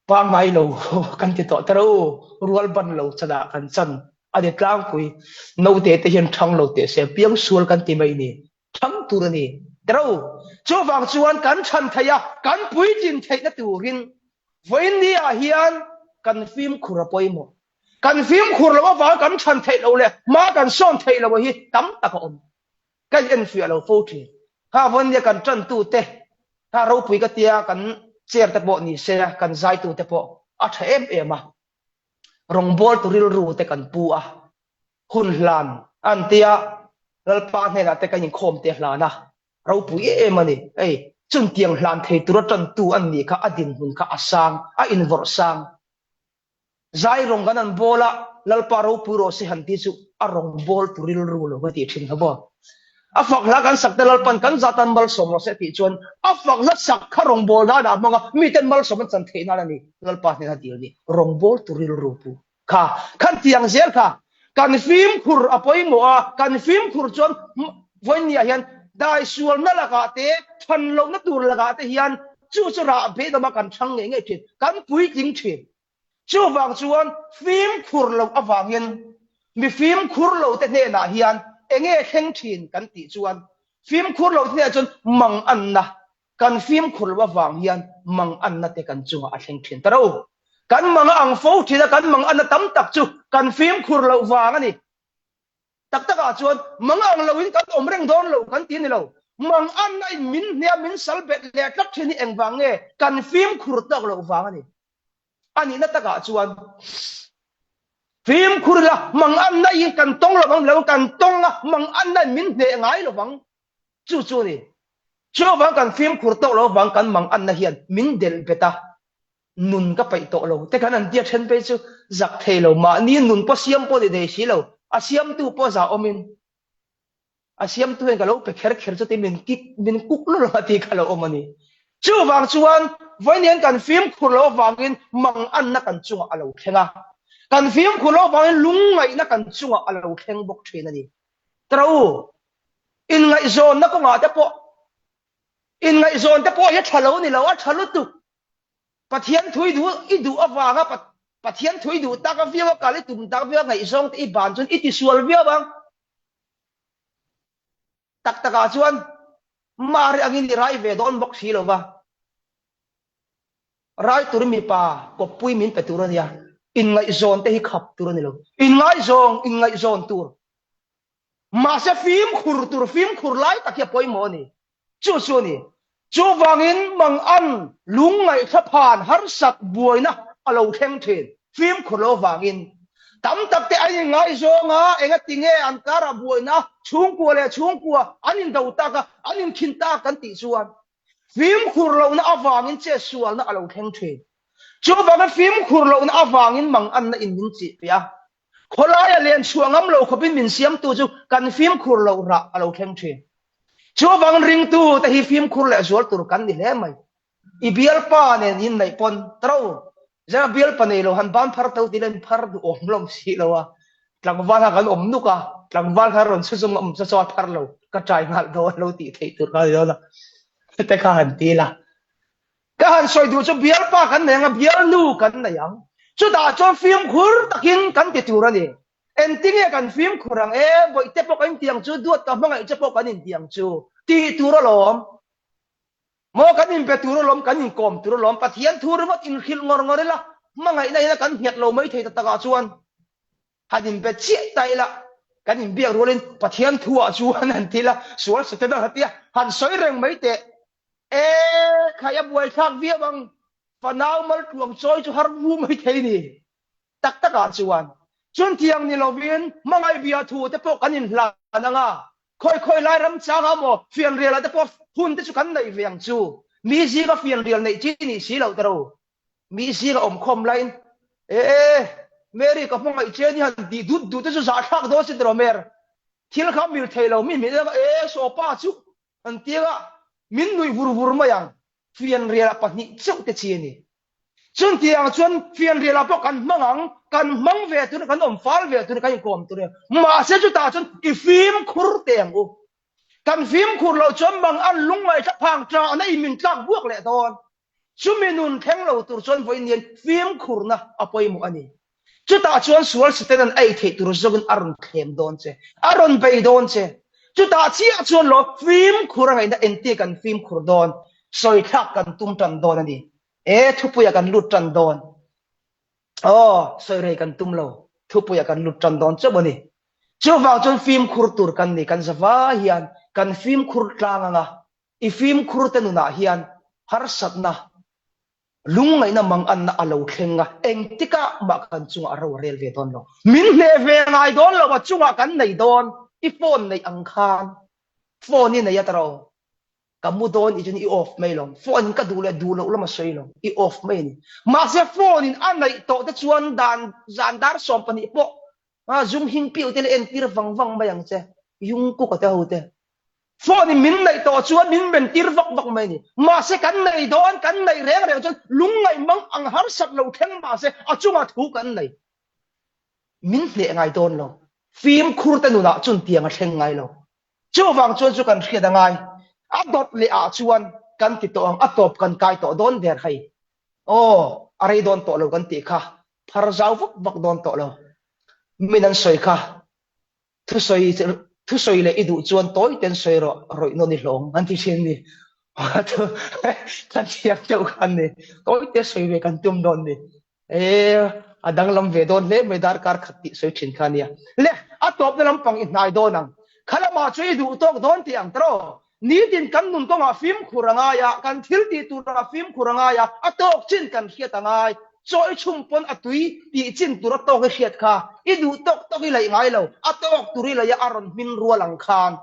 A: pangngai lo kan ti tawh taro rual ban lo chanah kan chan a ni tlangpui. Naute te hian thang lo teh se piang sual kan ti mai ni thang tur a ni taro. Chuvang chuan kan chhan theih a, kan puitlin theihna turin Vawinia hian kan fimkhur a pawimawh. Kan fimkhur loh avang kan chhan theih loh leh hma kan sawn theih loh hi tam tak a awm. Ka in enfiah lo fo thin. Kha vawinia kan tantute, kha ropui ka tia kan chair te pawh ni se, kan zaitute pawh a tha em em a. Rawngbawltu rilru te kan pu a, hun hlan an tia Lalpa hnenah te kan inkhawm te hlan a. Ropui em a ni. Hei, chuntiang hlan thei tura tantu an nih kha a dinhmun kha a sang, a invawrh sang. Zai rawng kan an bawl a, Lalpa ropui rawh se han ti chu a rawng bawl tu rilru lo ka tih thin kha maw. A fak hla kan sak te Lalpan kan zat an malsawm rawh se tih chuan a fak hla sak kha rawng bawl nan ah hmang a, miten malsawm an chan theih nan a ni Lalpa hnena dil ni. Rawng bawl tu rilru pu. Kha, khan tiang zel kha. Kan fimkhur a pawimawh a, kan fimkhur chuan vawinia hian daisualna lakah te, than lohna tur lakah te hian chu chu rah beidawm a kan chhang ngei ngei thin, kan puitling thin. Chuvang chuan fimkhur loh avangin mi fimkhur lo te hnenah hian enge thleng thin kan tih chuan fimkhur lo te hnenah chuan manganna Kan fimkhur loh avang hian manganna te kan chungah a thleng thin ta ro. Kan mang a ang fo thin a, kan manganna tam tak chu kan fimkhur loh vang a ni. Tak takah chuan mang ang loin kan awm reng dawn lo kan ti a ni lo. Manganna in min hnia min sal bet leh tlat thin hi engvang nge kan fimkhur tawk loh vang a ni. A nihna takah chuan fimkhur ila manganna in kan tawng lovang ni lo, kan tawng a manganna in min hneh ngai lovang. Chu chu a ni. Chuvang kan fimkhur tawk lo avang kan manganna hian min delh bet a, nun ka paih tawh lo te khan an tia then phei chu zak thei lo, mahni nun pawh siam pawh ni thei si lo, a siamtu pawh zah awmin a siamtu hian ka lo pe kher kher chuti min kik min kuk lawlh a tih kha lo awm a ni. Chuvang chuan vawiin kan fimkhur lo avangin manganna kan chungah a lo thleng a, kan fimkhur lo avangin lungngaihna kan chungah a lo thleng bawk thin a ni. Tro Inngaihzawnna kawngah te pawh inngaihzawn te pawh hi a tha lo ni lo, a tha lutuk. Pathian thu i duh i duh avanga Pathian thu i duh tak viau a kal i tum tak viau a ngaihzawng te i ban chuan i tisual viau ang. Tak takah chuan Mari angin i rai ve dawn bawk si lo va. Rai turin mipa kawppui min pe tur a nia. Inngaihzawn te hi khap tur a ni lo. Inngaizawng inngaihzawn tur. Mahse fimkhur tur fimkhur lai tak hi a pawimawh a ni. Chu chu a ni. Chuvangin mangan lungngaihthla phan harsat buaina a lo thleng thin. Fimkhur loh avangin tam tak te an inngaizawng a, engati nge an karah buaina chhungkua leh chhungkua an indo tak a, an inkhin tak kan tih chuan fimkhur lohna avangin chetsualna a lo thleng thin. Chuvangin fimkhur lohna avangin manganna in min chih piah a, khawlaia len chhuah ngam lo khawpin min siamtu chu kan fimkhur loh rah a lo thleng thin. Chuvangin ringtu te hi fimkhur leh zual tur kan ni hle mai. I bialpa nen in neih pawn tro zera bialpa nei lo han ban phar to tila in phar duh awm lawm si lo a tlangval kha kan awm nuk a tlangval kha rawn chhu chung awm chu chuan phar lo ka trai nghal dawn lo tih theih tur kha ni dawn a te kha han ti la ka han sawi duh chu bialpa kan nei ang a bialnu kan nei ang chutah chuan fimkhur takin kan ti tur a ni engtinge kan fimkhur ang e bawihte pawh kan inti ang chu duat ka hmangaih che pawh kan inti ang chu tih tur alawm Maw kan inbe tur alawm, kan inkawm tur alawm, Pathian thu ringawt inhrilh ngawr ngawr ila, hmangaihna ina kan nghet lo mai thei ta takah chuan han inbe chiah ta ila, kan inbiak rualin Pathian thuah chuan han ti ila, sual sete dang han ti a, han sawi reng mai teh. E, khai a buaithlak viau ang, fanau maltluang chawi chu har vu mai thei ni. Tak takah chuan chuntiang ni lovin hmangaih bia thu te pawh kan inhlan ang a, khawi khawi lai ram changah maw fianrialah te pawh hun te chu kan neih ve ang chu. Mi zinga fianrial neih chi nih si loh tero. Mi zinga awmkhawm laiin e Mary ka hmangaih che ni han tih dut dut te chu zahthlak dawn si tero Mer. Thil kha mil thei lo mi hmeh e sawpa chu an ti anga min nuih vur vur mai ang. Fianrialah pahnih chauh te chi a ni. Chuntiang chuan fianrialah pawh kan hmang ang, kan hmang ve tur, kan awm fal ve tur, kan inkawm tur a ni. Mahse chutah chuan i fimkhur teh ang u. Kan fimkhur loh chuan mang an lungngaih thla phang ṭahna i min tlak buak leh dawn. Chumi nun thleng lo tur chuan vawiin hian fimkhurna a pawimawh a ni. Chutah chuan sual Satan-a'n a ei theih tur zawkin a rawn thlem dawn che, a rawn bei dawn che. Chutah chiah chuan lo fimkhur a ngaihna entir kan fimkhur dawn, sawi thlak kan tum tan dawn a ni. E, thupuiah kan lut tan dawn. Aw, sawi rei kan tum lo, thupuiah kan lut tan dawn chauh a ni. Chuvang chuan fimkhur tur kan ni, kan zava hian kan fimkhur tlang anga i fimkhur te nunah hian harsatna, Lungngaihna manganna a lo thleng a, engtikah mah kan chungah a ro a rel ve dawn lo. Min hneh ve ngai dawn lo, a chungah kan nei dawn. I phone neih ang khan phone i nei a ta ro. Ka mu dawn i chuan i off mai lo. Phone in ka duh leh duh loh lam a sawi lo, i off mai a ni. Mahse phone in a neih tawh te chuan dan zan dar 12 pawh a zum hing piu te leh entir vang vang mai ang che. Jungkook a te ho te. Phone in min neih tawh chuan min men tir vak vak mai a ni. Mahse kan nei dawn, kan neih reng reng chuan lungngaih mang ang harsat lo thleng mahse a chungah thu kan nei. Min hneh ngai dawn lo. Fimkhur te nunah chun tiang a thleng ngai lo. Chuvang chuan chu kan hriat a ngai. A dawt leh ah chuan kan ti tawh ang, a tawp kan kai tawh dawn der hei. Aw, a rei dawn tawh lo kan tih kha phar zau vak vak dawn tawh lo. Min an sawi kha Thusawi thusawi leh i duh chuan tawi ten sawi rawh, rawih nawn i hlawm an ti thin ni. Kan thiam deuh khan ni. Tawi te sawi ve kan tum dawn ni. E, a danglam ve dawn hle mai darkar khat tih sawi thin kha nia. Le, a tawpna lampang i hnai dawn ang. Kha lamah chu i duh tawk dawn tih ang tawh. Nitin kan nun kawngah fimkhur a ngai a, kan thil tih turah fimkhur a ngai a, a tawk chin kan hriat a ngai. Chaw i chhum pawn a tui tih chin tur a tawk i hriat kha. I duh tawk tawk i laih ngai lo, a tawk tur i laih a, a rawn hmin rual ang khan.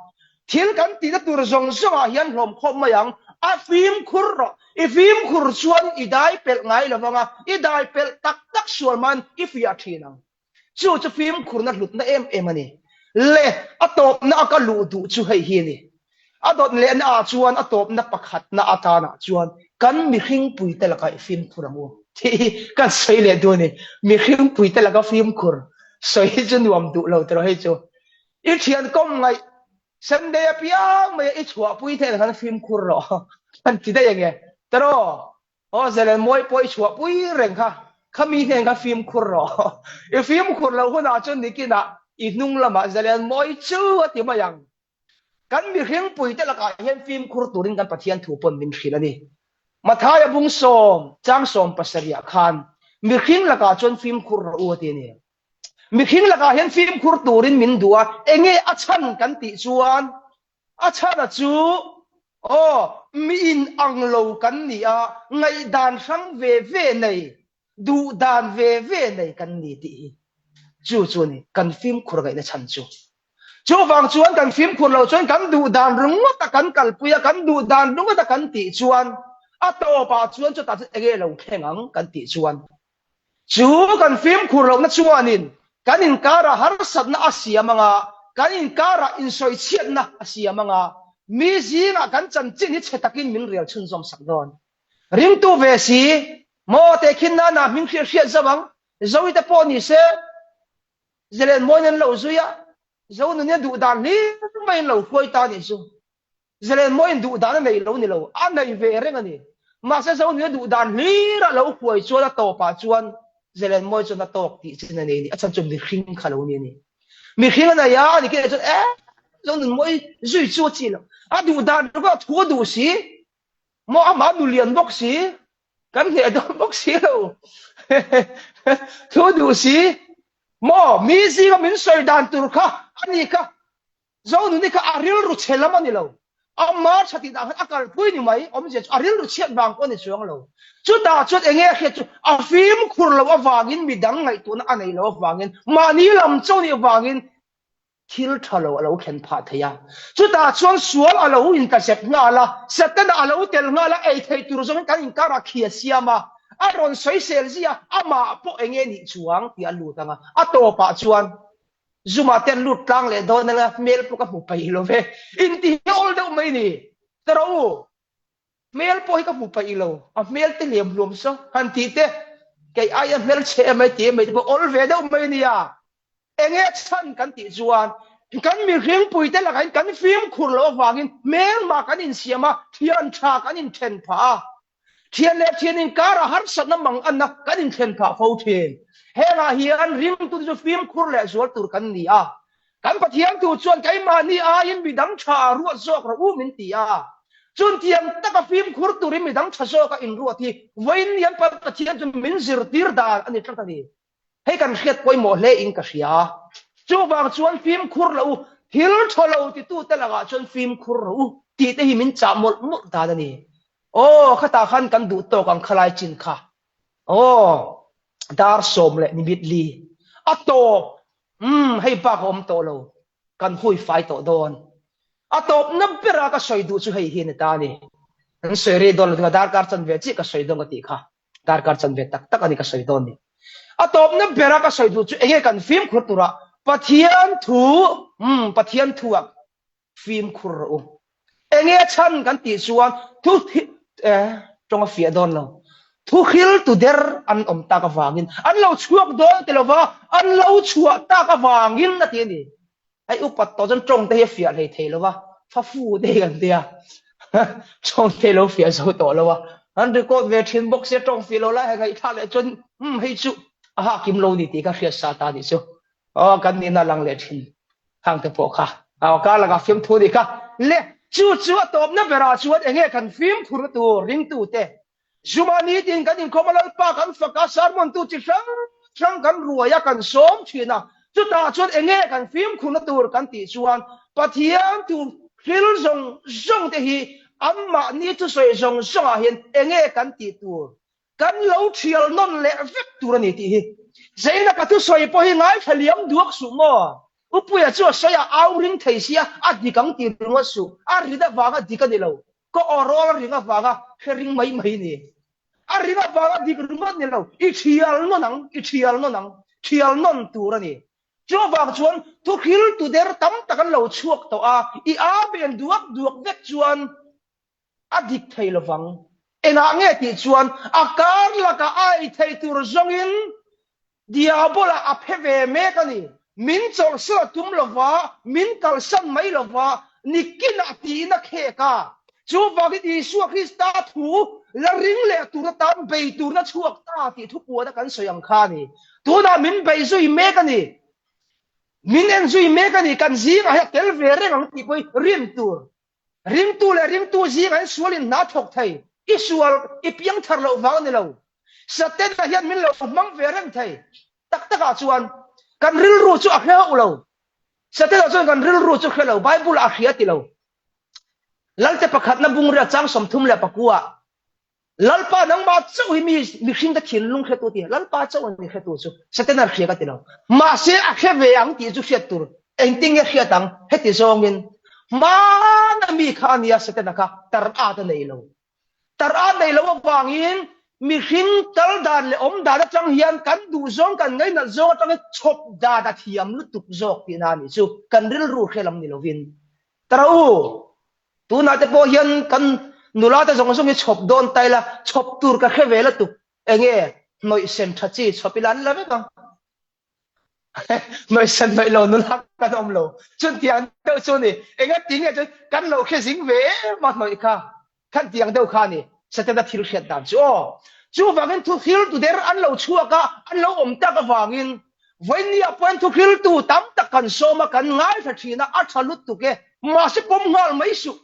A: Thil kan tihna tur zawng zawngah hian hlawm khawp mai ang, a fimkhur rawh. I fimkhur chuan i dai pelh ngai lo vang a, i dai pelh tak tak sual hmain i fiah thin ang. Chu chu fimkhurna hlutna em em a ni. Le, a tawpna a ka luh duh chu hei hi a ni. A dawt lehna ah chuan a tawpna pakhatna atanah chuan kan mihringpuite laka i fimkhur ang u tih hi kan sawi leh duh a ni. Mihringpuite laka fimkhur sawi hi chu nuam duh lo tiraw hei chu. I thian kawm ngaih Sunday apiang mai a i chhuahpui theih ang khan fimkhur rawh kan ti daih ang e tiraw. Aw Zelen mawi pawh i chhuah pui reng kha, khami hnen kha fimkhur rawh. I fimkhur loh hunah chuan nikinah i hnung lamah Zelen mawi chu a ti mai ang. Kan mihring puite lakah hian fimkhur turin kan Pathian thu pawn min hrilh a ni. Mathaia bung sawm, chang sawm pasarihah khan mihring lakah chuan fimkhur rawh u a ti a ni. Mihring lakah hian fimkhur turin min duh a, enge a chhan kan tih chuan A chhana chu, Aw, mi in ang lo kan ni a, ngaihdan hrang ve ve nei. Duh dan ve ve nei kan ni tih hi chu chu a ni kan fimkhur ngaihna chhan chu. Chuvang chuan kan fimkhur loh chuan kan duh dan ringawt a kan kalpui a, kan duh dan ringawt a kan tih chuan a tawpah chuan chutah chuan enge lo thleng ang kan tih chuan chu kan fimkhur lohna chuanin kan inkarah harsatna a siam anga, kan inkarah insawichhiatna a siam anga, mi zingah kan chanchin hi chhe takin min rel chhunzawm sak dawn. Ringtu ve si, maw tehkhin nana hming hriat hriat zauh ang, Zoite pawh ni se, Zelen mawiin an lo zui a, Zonuni a duh dan hlir maiin lo hruai ta nih chu. Zelen mawiin duh dan a nei lo ni lo, a nei ve reng a ni. Mahse Zonuni a duh dan hlir a lo hruai chuan a tawpah chuan Zelen mawi chuan a tawk tih chin a nei a ni, a chhan chu mihring kha lo ni a ni. Mihring a nei a, ani khi chuan eh Zonun mawi zui chu a chi lo, a duh dan ringawt a thu a duh si, Maw amah nu lian bawk si, kan hneh dawn bawk si lo. Thu duh si, maw mi zinga min sawi dan tur kha a ni kha, Zonuni kha a rilru chhe lam a ni lo. Amah tha tih dan khan a kalpui ni mai, awmzia chu a rilru chhiat vang pawh a ni chuang lo. Chutah chuan enge a hriat chu a fimkhur loh avangin midang ngaihtuahna a neih loh avangin mahni lam chaw nih avangin thil tha lo a lo thlen phah thei a. Chutah chuan sual a lo intazep nghal a, Setana a lo tel nghal a, ei theih tur zawngin kan inkarah khi a siam a, a rawn sawisel zia a, amah pawh eng nge nih chuang tih a lut ang a, a tawpah chuan Zumah te an lut tlang leh dawn anga hmel pawh ka hmu paih lo ve, inti hi awl deuh mai ni, ta rawh u. Hmel pawh hi ka hmu paih lo, a hmel te hliam hluam saw han tih te, kei aia hmelchhe em ai ti em ai te pawh awl ve deuh mai ania. Enge chhan kan tih chuan kan mihringpui te lakah hian kan fimkhur loh avangin hmelma kan insiam a, thian tha kan inthen phah a, thian leh thian inkarah harsatna manganna kan inthlen phah fo thin. Hengah hian ringtute chu fimkhur leh zual tur kan ni a, Kan Pathian tu chuan keimahni aiin midang tha ah ruat zawk rawh u min ti a. Chuntiang taka fimkhur turin midang tha zawka inruat hi vawiin ni an Pathian chu min zirtir dan a ni tlat a ni. Hei kan hriat pawimawh hle in ka hria. Chuvang chuan fimkhur loh u, thil tha lo titute lakah chuan fimkhur rawh u tih te hi min chah mawlh mawlh dan a ni. Aw, khatah khan kan duh tawk ang khalai chin kha. Aw, dar sawm leh ni mit li a tawp Umm, hei bak a awm tawh lo, kan hui fai tawh dawn. A tawpna bera ka sawi duh chu hei hi a ni ta a ni. Kan sawi rei dawn lo ding a, darkar chanve chiah ka sawi dawn ka tih kha. Darkar chanve tak tak a ni ka sawi dawn ni. A tawpna bera ka sawi duh chu enge kan fimkhur tura Pathian thu, umm, Pathian thu ah fimkhur rawh u. Enge chhan kan tih chuan thu eh tawng a fiah dawn lo. Thu hril tu der an awm tak avangin an lo chhuak dawn ti lova an lo chhuah tak avangin a ti a ni. Hei upat tawh chuan tawng te hi a fiah hlei thei lova fafu te hi kan tia tawng te lo fiah zo tawh lo a. An record ve thin bawk sia tawng fiah lo lai ha ngaihthlak leh chuan umm hei chu a hakim lo ni tih kha hriat sa ta nih chu. Aw kan nihna lang leh thin khang te pawh kha aw kar lakah fimthu nih kha le chu chu a tawpna berah chuan enge kan fimkhur tur ringtu te zuma nitin kan inkhawm a lalpa kan fak a sermon tu chi hrang hrang kan ruai a kan sawm thin a chutah chuan enge kan fimkhurna tur kan tih chuan Pathian thu hril zawng zawng te hi anmahni thusawi zawng zawngah hian enge kan tih tur Kan lo thial nawn leh vek tur a ni tih hi. Zeina ka thusawi pawh hi ngaithla liam duak suh maw? Upuia chu a sawi a, au ring thei sia, a dik ang tih ringawt suh. A rin avanga dik a ni lo. Ka aw rawl a ring avanga hre ring mai mai ni. A ring avanga dik ringawt ni lo. I thial nawn ang, i thial nawn ang. Thial nawn tur a ni. Chuvang chuan thuhril tu der tam tak an lo chhuak tawh a, i amen duak duak vek chuan A dik thei lovang. Engah nge tih chuan a kar lakah a ei thei tur zawngin Diabola a phe ve mek a ni. Min chawlhsan a tum lova, min kalsan mai lova, nikinah tiin a khek a. Chuvangin Isua Krista thu la ring leh tur atan bei turna chhuak ta tih thupuana kan sawi ang kha a ni. Tunah min bei zui mek a ni. Min en zui mek a ni. Kan zingah hian tel ve reng ang tih pawh hi rin tur. Ringtu leh ringtu zingah hian sualin hna thawk thei. I sual i piang thar loh vang a ni lo. Satena hian min lo hmang ve reng thei. Tak takah chuan kan rilru chu a hre hauh lo. Satena chuan kan rilru chu hre lo, Bible ah a hria ti lo. Lalte pakhatna bungria chang 34 ah. Lalpa nangmah chauh hi mi mihringte thinlung hretu ti Lalpa chauh a ni hretu chu Setana hria ka ti lo. Mahse a hre ve ang tih chu hriat tur engtin nge hriat ang heti zawngin hmana mi kha a nia Setana kha tar at a nei lo. Tar at nei lo avangin mihring kal dan leh awm dan atang hian kan duh zawng kan ngainat zawng atangin chhawp dan a thiam lutuk zawk tihna a nih chu kan rilru hre lam ni lovin. Tara u! Tunah te pawh hian kan nula te zawng zawng hi chhawp dawn ta ila, chhawp tur ka hre ve lutuk. Enge hnawih sen tha chi chhawp ila an la vek ang. Hnawih sen hnawih lo nula kan awm lo. Chutiang deuh chu ni. Enga ti nge chuan kan lo hre zing ve em a hnawih kha. Khan tiang deuh kha a ni. Setana thil hriat dan chu aw. Chuvangin thuhriltu der an lo chhuak a, an lo awm tak avangin vawinia pawhin thuhriltu tam tak kan sawm a, kan ngaithla thin a, a tha lutuk e. Mahse pawm nghal mai suh.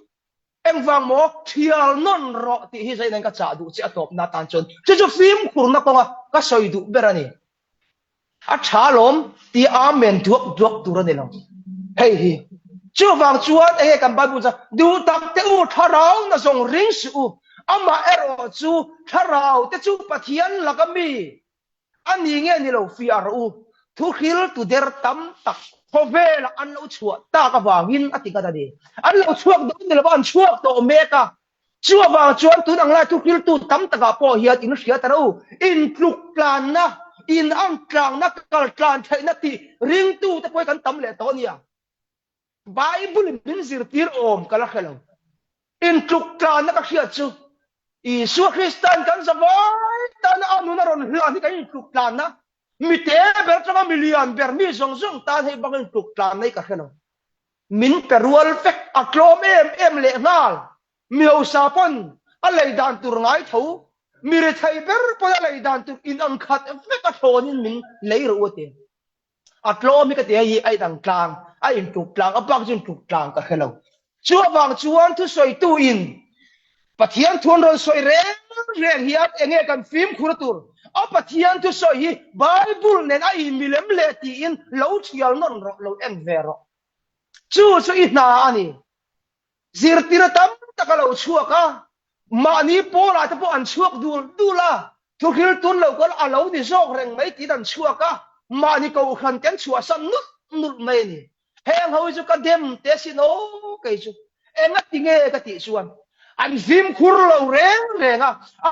A: Engvang maw thial nawn rawh tih hi zainain ka chah duh che a tawpna atan chuan chu chu fimkhurna kawnga ka sawi duh ber a ni. A tha alawm tih amen duak duak tur a ni lo. Hei hi chuvang chuan enge kan Bible chuan duh tak te u thlarau na zawng ring suh u, amah erawh chu thlarau te chu Pathian laka mi a ni nge ni lo fiah rawh u, thuhril tu der tam tak khawvelah an lo chhuah tak avangin a ti ngat a ni. An lo chhuak dawn ni lova an chhuak tawh mek a, Chu avang chuan tun ang lai thuhriltu tam takah pawh hian in hria ta ro, intluk tlanna, in ang tlangna, kal tlan theihna tih ringtute pawh hi kan tam leh tawh a nia. Bible in min zirtir awm ka la hre lo. Intluk tlanna ka hriat chu Isua Krista'n kan zavai tana a nun a rawn hlan hi kan intluk tlanna, mi te ber atanga mi lian ber mi zawng zawng tan hei bang intluk tlanna hi ka hre lo. Min pe rual vek, a tlawm em em lehnghal. Mi hausa pawn a lei dan tur ngai tho, mi rethei ber pawn a lei dan tur in ang khat vek a thlawnin min lei rawh u a ti. A tlawm hi ka ti hei hi a inang tlang, a intluk tlang, a bak chu intluk tlang ka hre lo. Chu avang chuan thusawitu in Pathian thu an rawn sawi reng reng hian enge kan fimkhur tur? A Pathian thusawi hi Bible nen a inmilem leh tiin lo thial nawn rawh, lo en ve rawh. Chu chu i hna a ni. Zirtir tam tak a lo chhuak a, mahni pawlah te pawh an chhuak dul dul a, thuhril tun lo kal a lo ni zawk reng mai tiin an chhuak a, mahni kohhran te an chhuahsan nulh nulh mai a ni. Heng ho hi chu ka dem te asin aw kei chu. Enga ti nge ka tih chuan an fimkhur lo reng reng a,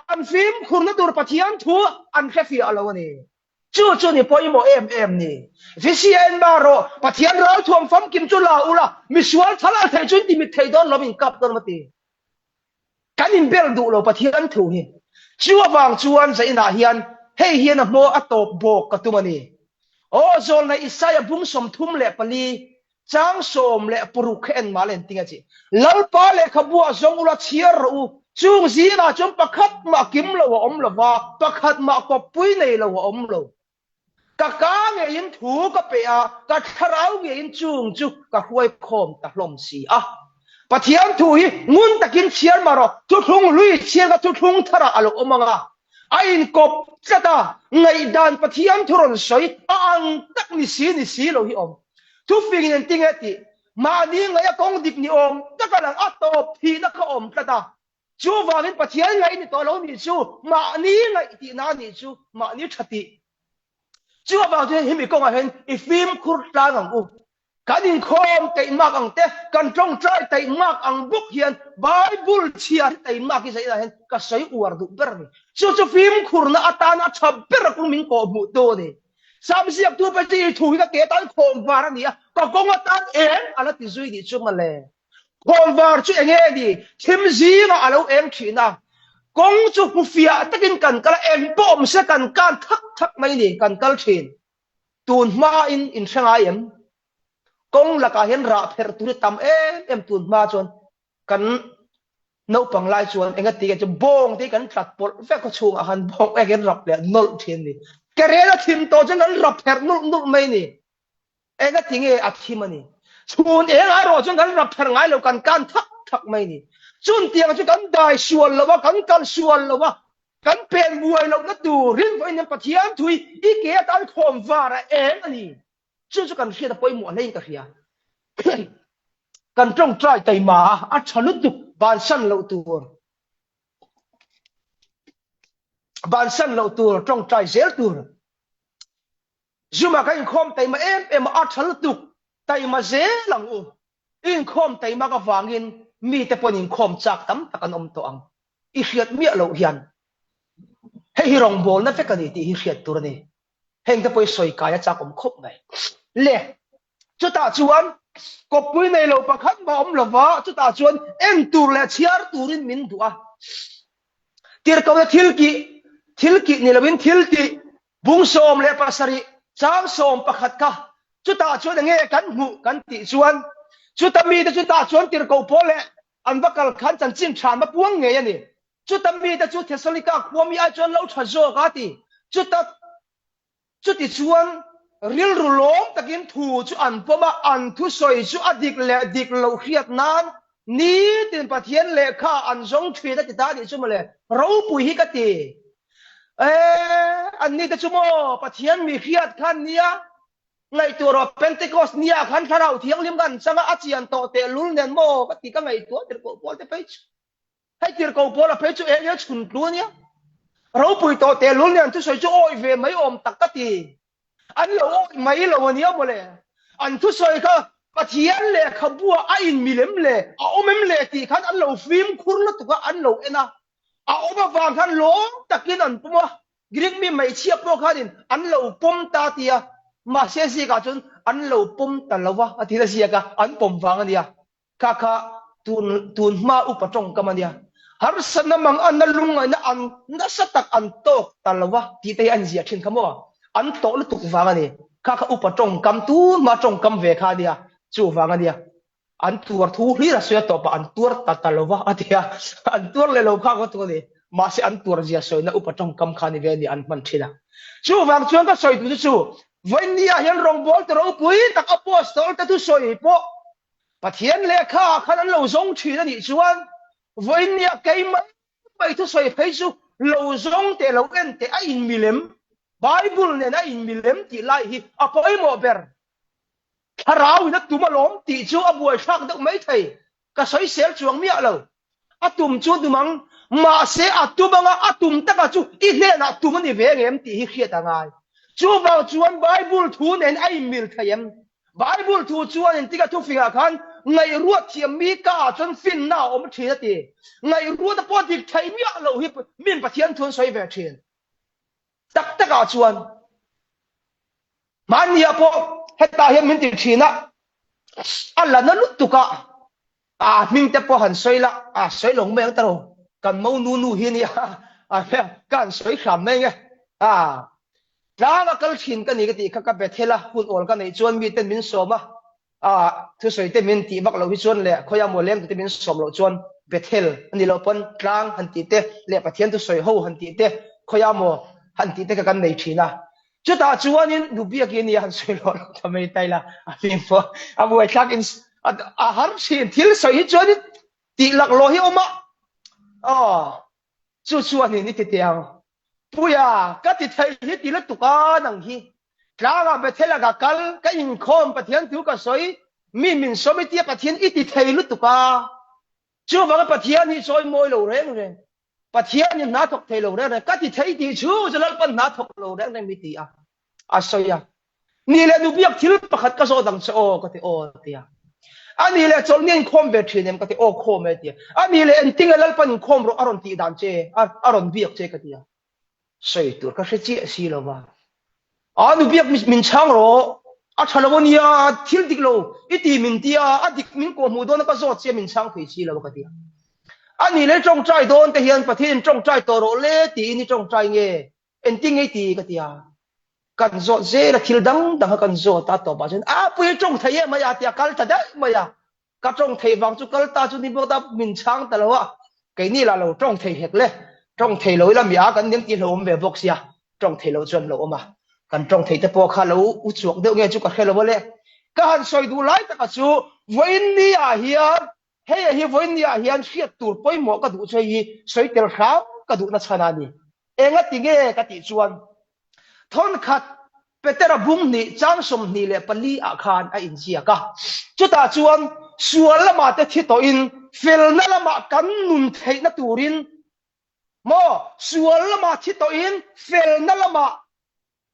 A: an fimkhurna tur Pathian thu an hrefiah lo a ni. Chu chu ni pawimawh em em ni. VCN ba rawh, Pathian ralthuam famkim chu la ula, misual thalal thei chu in timit thei dawn lo, in kap dawn a ti. Kan inbel duh lo Pathian thu hi. Chu avang chuan zainah hian hei hian a hmaw a tawp bawk ka tum a ni. Aw zawlnei Isaia bung 34, chang 16 kha en mah len ting a chi. Lalpa lehkhabuah zawng ula chhiar rawh u, chung zingah chuan pakhat mah kim lo a awm lo va, pakhat mah kawppui nei lo a awm lo. Ka ka ngeiin thu ka pe a, ka thlarau ngeiin chung chu ka hruai khawm ta hlawm si a. Pathian thu hi ngun takin chhiar mah rawh, thuthlung hlui chhiar kha thuthlung tharah a lo awm ang a, a inkawp tlat a, ngaihdan Pathian thu rawn sawi a ang tak ni si ni si lo hi awm. Thufingin engtin nge tih? Mahni ngaih a kawng dik ni awm taka lang a tawp thihna kha awm tlat a, Chuvangin Pathian ngaih ni tawh lo nih chu mahni ngaih tihna a nih chu mahni tha tih. Chuvang chuan hemi kawngah hian i fimkhur tlang ang u. Kan inkhawm taihmak ang te, kan tawngtai taihmak ang bawk hian Bible chhiar hi taihmak hi zainah hian ka sawi uar duh ber a ni. Chu chu fimkhurna atana tha ber a kawng min kawhhmuh tu a ni. Sam ziaktu pawh hi thu hi ka ke atan khawmvar a ni a, ka kawng atan eng a la ti zui nih chu mawle. Khawnvar chu eng nge ni? Thim zingah a lo eng thin a, kawng chu hmu fiah takin kan kal a, eng pawh awm se kan kan thak thak mai ni, kan kal thin. Tun hmain in hre ngai em? Kawng lakah hian rah pherh tur hi tam em em tun hma chuan kan naupang lai chuan enga ti nge chu bawng te hi kan tlat pawlh vek khaw chhungah khan bawng ek hian rap leh nawlh thin ni. Ke rel a thim tawh chuan kan rap pherh nulh nulh mai ni. Enga ti nge a thim a ni? Chhun eng erawh chuan kan rap ther ngai lo, kan kan thak thak mai ni. Chun tiang chu kan dai sual lo a, kan kal sual lo a, kan pen buai lohna tur rin vawiin hian Pathian thui i ke atan khawm var a eng a ni. Chu chu kan hriat a pawimawh hlein ka hria. Kan tawngtai taima a, a tha lutuk bansan loh tur. Bansan loh tur, tawngtai zel tur. Zuma ka inkhawm taima em em a, a tha lutuk, taima zel ang u. I inkhawm taimak avangin mite pawn inkhawm chak tam tak an awm tawh ang. I hriat miah loh hian hei hi rawngbawlna vek a ni tih hi hriat tur a ni. Heng te pawh hi sawi kai a chak awm khawp mai. Le, chutah chuan kawppui nei lo pakhat mah awm lova, chutah chuan en tur leh chhiar turin min duh a. Tirhkohna thil kih, thil kih ni loin thil tih, bung 17, chang 11 kha chutah chuan enge kan hmuh kan tih chuan chuta mite chutah chuan tirhkoh pawl leh an va kal khan chanchin tha an va puang ngei a ni. Chuta mite chu Thessalonika khua mi ai chuan lo tha zawk a ti. Chuta Chutichuan, rilru lawm takin thu chu an pawm a, an thusawi chu a dik leh dik loh hriat nan nitin Pathian lehkha an zawng thin a ti ta anih chu mawle, ropui hi ka ti. E, anni te chu maw Pathian mi hriat kha an nia, ngaihtuah rawh Pentecost nia khan Thlarau Thianghlim kha an chang a, a chian tawh tehlul nen maw ka ti ka ngaihtuah tirhkoh pawl te phei chu. Hei tirhkoh pawl a phei chu eng nge chhun tlu a nia. Ropui tawh tehlul nen thusawi chu awih ve mai awm tak ka ti. An lo awih mai lo a nia mawle. An thusawi kha Pathian lehkhabua a inmilem le a awm em le tih khan an lo fimkhur lutuk a, an lo en a. A awm avang khan lawm takin an pawm a. Greek mi hmeichhia pawh khanin an lo pawm ta tia, mahse zikah chuan an lo pawm ta lo a, a ti na ziak a, an pawm vang a nia. Kha kha tun tun hma upa tawngkam a nia. Harsatna mang anna lungngaihna an nasa tak an tawk ta lo a tih te hi an ziah thin kha maw? An tawh lutuk vang a ni. Kha kha upa tawngkam tun hma tawngkam ve kha a nia. Chu vang a nia. An tuar thu hlir a sawi a tawpah an tuar ta ta lo va a ti a. An tuar leh lo kha ka tu a ni. Mahse an tuar zia sawina upa tawngkam kha ni ve a ni an hman thin a. Chuvang chuan ka sawi tu chu chu vawinia hian rawngbawl te ropui tak Apostol te thusawi pawh Pathian lehkha ah khan an lo zawng thin a nih chuan vawinia kei mai mai thusawi phei chu lo zawng teh lo en teh a inmilem, Bible nen a inmilem tih lai hi a pawimawh ber. Thlarau in a tum alawm tih chu a buaithlak deuh mai thei, ka sawisel chuang miah lo. A tum chu tum ang, mahse a tum anga a tum taka chu i hnenah tum a ni ve ngem tih hi hriat a ngai. Chuvang chuan Bible thu nen a inmil thei em? Bible thu chuan engtika thufingah khan ngaihruat thiam mi ka ah chuan finna a awm thin a ti. Ngaihruat a pawh dik thei miah loh hi min Pathian thu an sawi ve thin. Tak takah chuan mahniah pawh hetah hian min ti thin a, a la na lutuk a, a hming te pawh han sawi la, a sawi lo mai ang ta ro, kan mo nu nu hi nia, a ka han sawi hram mai nge, a tlang a kal thin ka ni ka tih kha ka Bethel a hun awl ka neih chuan miten min sawm a, A thusawi te min tih vak loh hi chuan leh khawia maw leng te min sawm loh chuan Bethel a ni loh pawn tlang han tih te leh Pathian thusawi ho han tih te khawia maw han tih te kha kan nei thin a. Chutah chuanin nu biak i nia han sawi loh loh ta mai ta ila a hlim pawh a buaithlak in a har thin thil sawi hi chuanin tih laklawh hi a awm a aw chu chuanin i ti teh ang. Puia, ka ti thei hi ti lutuk a nang hi. Tlangah Bethel-ah ka kal, ka inkhawm, Pathian thu ka sawi, mi min sawm i tia Pathian i ti thei lutuk a. Chuvanga Pathian hi sawi mawi lo reng reng, Pathian in hna thawk thei lo reng reng, ka ti thei tih chu chu Lalpan hna thawk lo reng reng mi ti a, a sawi a. Ni leh nu biak thil pakhat ka zawt ang che aw ka ti aw a ti a. A ni leh chawlhni a inkhawm ve thin em ka ti aw khawm e a ti a. A ni leh engtinge Lalpan inkhawm rawh a rawn tih dan che a rawn biak che ka ti a. Sawi tur ka hre chiah si lo va. A nu biak min chhang rawh a tha lo a nia thil dik lo i ti min ti a a dik min kawhhmuh dawn a ka zawt che min chhang thei si lo a ka ti a. A ni leh tawngtai dawn te hian Pathian in tawngtai tawh rawh le tiin i tawngtai nge engtinge i ti ka ti a. Kan zawt zel a, thil dang dang kha kan zawt a, tawpah chuan a pui tawng thei em mai a tia kal ta daih mai a, ka tawng theih vang chu kal ta chu ni bawk ta min chhang ta lo a, keini lah lo tawng thei hek le, tawng thei lo ila mi a kan ning tih hlauhawm ve bawk sia, tawng thei lo chuan lo awm a, kan tawng theih te pawh kha lo u chhuak deuh nge chu ka hre lo a le, ka han sawi duh lai taka chu vawiin ni ah hian hei hi vawiin ni ah hian hriat tur pawimawh ka duh chu hei hi sawi tel hram ka duhna chhan a ni, engati nge ka tih chuan Thawnkhat Petera bung hnih chang 24 ah khan a inziak a. Chutah chuan sual lamah te thi tawhin felna lamah kan nun theihna turin. Maw? Sual lamah thi tawhin felna lamah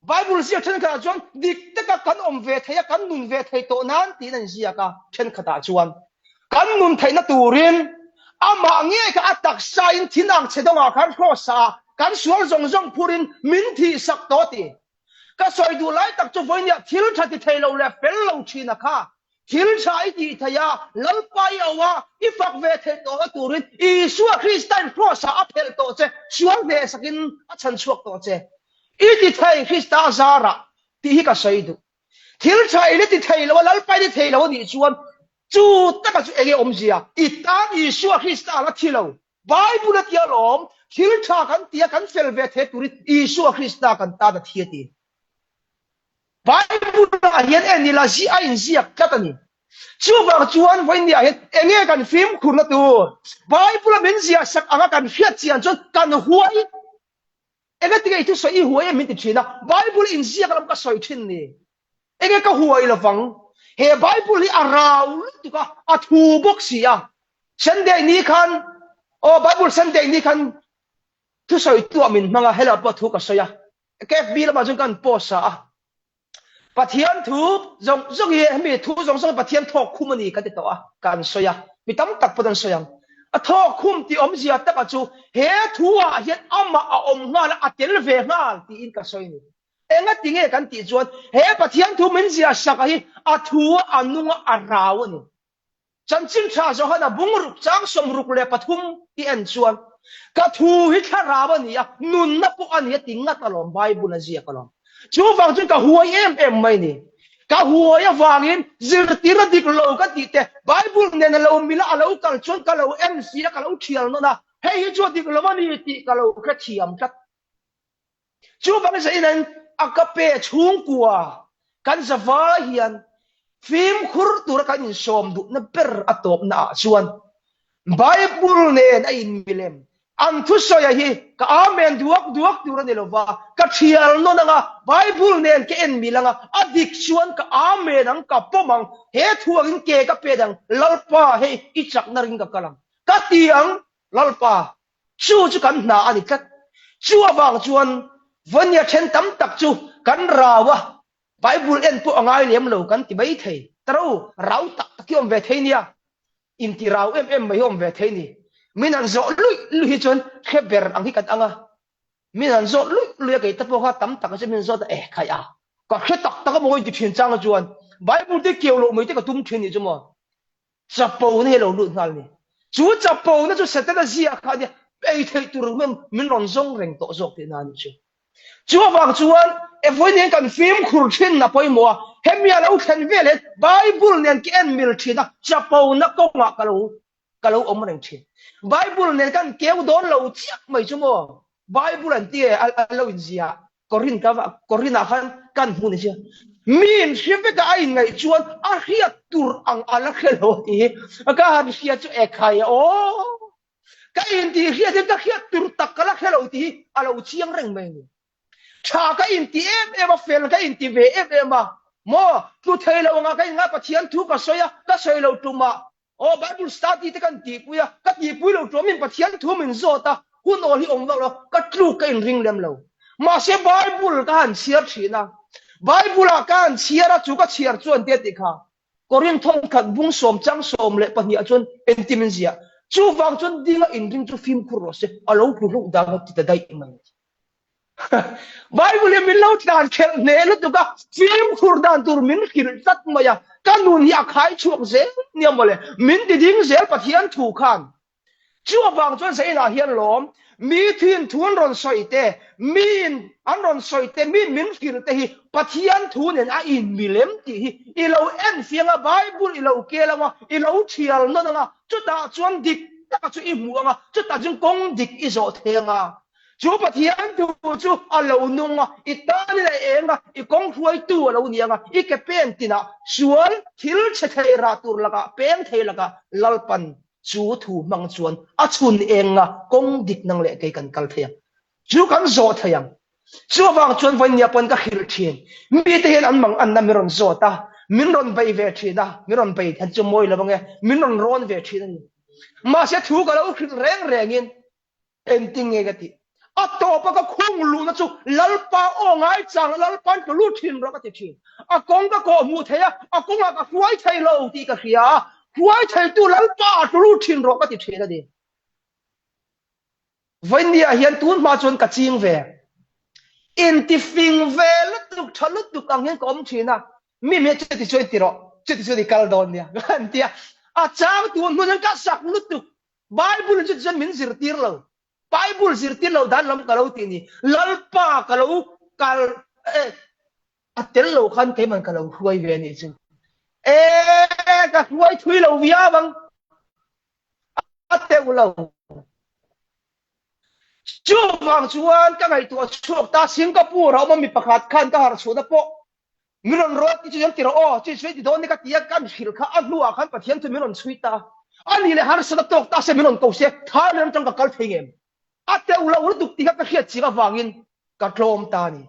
A: Bible ziak thenkhatah chuan dik taka kan awm ve thei a, kan nun ve thei tawh nan tiin an ziak a, thenkhatah chuan kan nun theihna turin amah nge kha a taksain thin ang chhe dawngah khan hrawsa a, kan sual zawng zawng phurin min thihsak tawh ti. Ka sawi duh lai tak chu vawinia thil tha ti thei lo leh fel lo thin a kha. Thil tha i tih thei a, Lalpa i auh a, i fak ve theih tawhna turin Isua Kristain Kraws-ah a phelh tawh che, sual hnehsakin a chhan chhuak tawh che. I ti thei Krista zarah tih hi ka sawi duh. Thil tha i la ti thei lo a, Lalpa i ti thei lo a nih chuan chu taka chu enge awmzia? I tan Isua Krista a la thi lo. Bible a tia lawm, thil tha kan tia kan fel ve thei turin Isua Krista kan tan a thi a ti. Bible ah hian en ila zi a inziak tlat a ni. Chuvang chuan vawinia hian enge kan fimkhurna tur? Bible a min ziah sak anga kan hriat chian chuan kan huai. Enge tinge i thusawi i huai em min ti thin a, Bible inziak lam ka sawi thin ni. Enge ka huai lovang? He Bible hi a rau lutuk a, a thu bawk si a. Sunday ni khan, aw Bible Sunday ni khan thusawi tuah min hmang a, helai pawh thu ka sawi a. KFB lamah chuan kan post a. Pathian thu zawng zawng hi hemi thu zawng zawng hi Pathian thawk khum a ni ka ti tawh a, kan sawi a, mi tam tak pawh an sawi ang. A thawk khum tih awmzia takah chu he thu ah hian amah a awm nghal a, a tel ve nghal tiin ka sawi a ni. Engati nge kan tih chuan he Pathian thu min ziah sak hi a thu a a nung a, a rau a ni. Chanchin tha Johana bungruk chang 63 i en chuan, Ka thu hi thlarau a ni a, nunna pawh a ni a ti ngat alawm, Bible a ziak alawm. Chuvang chuan ka huai em em mai ni. Ka huai avangin zirtirna dik lo ka tih te, Bible nen a lo mila a lo kal chuan ka lo en si a, ka lo thial nawn a, hei hi chu a dik lo a ni tih ka lo hrethiam tlat. Chuvangin zain a ka pe chhungkua kan zavai hian fimkhur tura kan insawm duhna ber a tawpna ah chuan Bible nen a inmilem an thusawia hi ka amen duak duak tur a ni lova, ka thial nawn anga Bible nen ka en mil anga a dik chuan ka amen ang ka pawm ang he thuangin ke ka pet ang Lalpa hei i chakna ring ka kal ang ka ti ang Lalpa Chu chu kan hna a ni tlat. Chu avang chuan Vania then tam tak chu kan rau a, Bible en pawh a ngai lem lo kan ti mai thei. Taro, rau tak tak hi awm ve thei nia. Inti rau em em mai hi awm ve thei ni. Min han zawh luih luih hi chuan hre ber ang hi kan ang a. Min han zawh luih luih a kei te pawh kha tam tak chu min zawt a, eh khai a, ka hre tak tak a maw inti thin chang chuan Bible te keu loh mai te ka tum thin nih chu maw. Chapona hi a lo lut nghal ni. Chu chapona chu Setana ziah kha ania, ei theih tur min rawn zawng reng tawh zawk tihna a nih chu. Chu avang chuan Evawi nen kan fimkhur thin a pawimawh a, hemi a lo thlen vel hian Bible nen ka en mil thin a, chapona kawngah ka lo ka lo awm reng thin. Bible nen kan keu dawn lo chiah mai chu maw? Bible an ti e, a lo inziah. Korinth ka va Korinth ah khan kan hmu ni sia. Mi in hre vek a a inngaih chuan a hriat tur ang a la hre lo a ti hi. Ka han hria chu e khai aw. Ka intih hriat hian ka hriat tur tak ka la hre lo tih hi a lo chiang reng mai a ni. Tha ka inti em em a, fel ka inti ve em em a. Maw tlu thei lo anga ka inngai Pathian thu ka sawi a, ka sawi lo tumah Aw Bible study te kan tihpui a, ka tihpui lo ṭuam in Pathian thu min zawt a, hun awl hi awm vak lo, ka tluk ka inring lem lo. Mahse Bible ka han chhiar ṭhin a, Bible ah ka han chhiar a, chu ka chhiar chuan tia tih kha Korinth thawnkhat bung sawm chang 12 ah chuan engtin min ziah, chuvang chuan dinga inring chu fimkhur rawh se, a lo hlu hlauh dan a ti ta daih mai. Bible hi min lo tlan khelh hneh lutuk a, fimkhur dan tur min hrilh tlat mai a, ka nun hi a khai chhuak zel nia mawle, min ti ding zel Pathian thu khan. Chu avang chuan Zainah hian lawm, mi thin thu an rawn sawi te, miin an rawn sawi te, miin min hrilh te hi Pathian thu nen a inmilem tih hi i lo en fiang a, Bible i lo kel ang a, i lo thial nawn ang a, chutah chuan dik taka chu i hmu ang a, chutah chuan kawng dik i zawh thei ang a. Chu Pathian thu chu a lo nung a, i tanin a eng a, i kawng hruaitu a lo ni ang a, i ke pen tinah sual thil chhe thei rah tur lakah, peng thei lakah Lalpan chu thu hmang chuan a chhun eng a, kawng dik nang leh kei kan kal thei ang. Chu kan zawh thei ang. Chu avang chuan vawinia pawn ka hrilh thin. Mite hian an mang anna min rawn zawt a, min rawn bei ve thin a, min rawn bei than chu mawi lo ang e, min rawn rawn ve thin a ni. Mahse thu ka lo hrilh reng rengin. Engtin nge ka tih? A tawpa ka khung luhna chu Lalpa aw ngaichang Lalpa'n tlu lut thin rawh ka ti thin. A kawng ka kawh hmuh thei a, a kawngah ka hruai thei lo tih ka hria a, hruai theitu Lalpa ah tlu lut thin rawh ka ti thin a ni. Vawinia hian tun hma chuan ka ching ve. Intifing ve lutuk, tha lutuk ang hian ka awm thin a, mi hmel chuti chuan ti rawh, chuti chuan i kal dawn nia ka han ti a. A chang tun hmun hian ka sak lutuk. Bible in chuti chuan min zirtir lo. Bible zirtir lo dan lam ka lo tih ni. Lalpa ka lo kal eh a tel lo khan keiman ka lo hruai ve anih chu. Eh ka hruai thui lo viau ang. A teuh lo. Chuvang chuan ka ngaihtuah chhuak ta Singapore a awm a mi pakhat khan ka harh chhuahna pawh min rawn rawt ti chu hian ti rawh aw chu sawi ti dawn ni ka ti a kan hrilh kha a hnuah khan Pathian chu min rawn chhui ta a ni leh harsat a tawk ta se min rawn ko se Thailand atang ka kal thei ngem a teuh lo lutuk tih kha ka hriat chiang avangin ka tlawm ta a ni.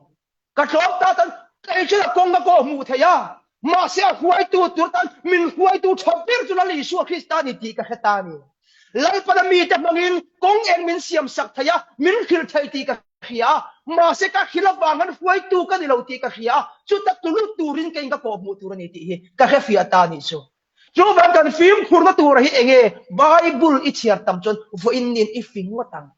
A: Ka tlawm ta tan kei chuan a kawng ka kawh hmuh thei a, mahse a hruaitu tur tan min hruaitu tha ber chu Lal Isua Krista a ni tih ka hre ta a ni. Lalpana mite hmangin kawng eng min siam sak thei a, min hrilh thei tih ka hria a, mahse ka hrilh avang khan hruaitu ka ni lo tih ka hria a, chuta tulu turin keiin ka kawh hmuh tur a ni tih hi ka hre fiah ta a nih chu. Chuvang kan fimkhurna tura hi enge Bible i chhiar tam chuan vawiin nin i fing ngawt ang.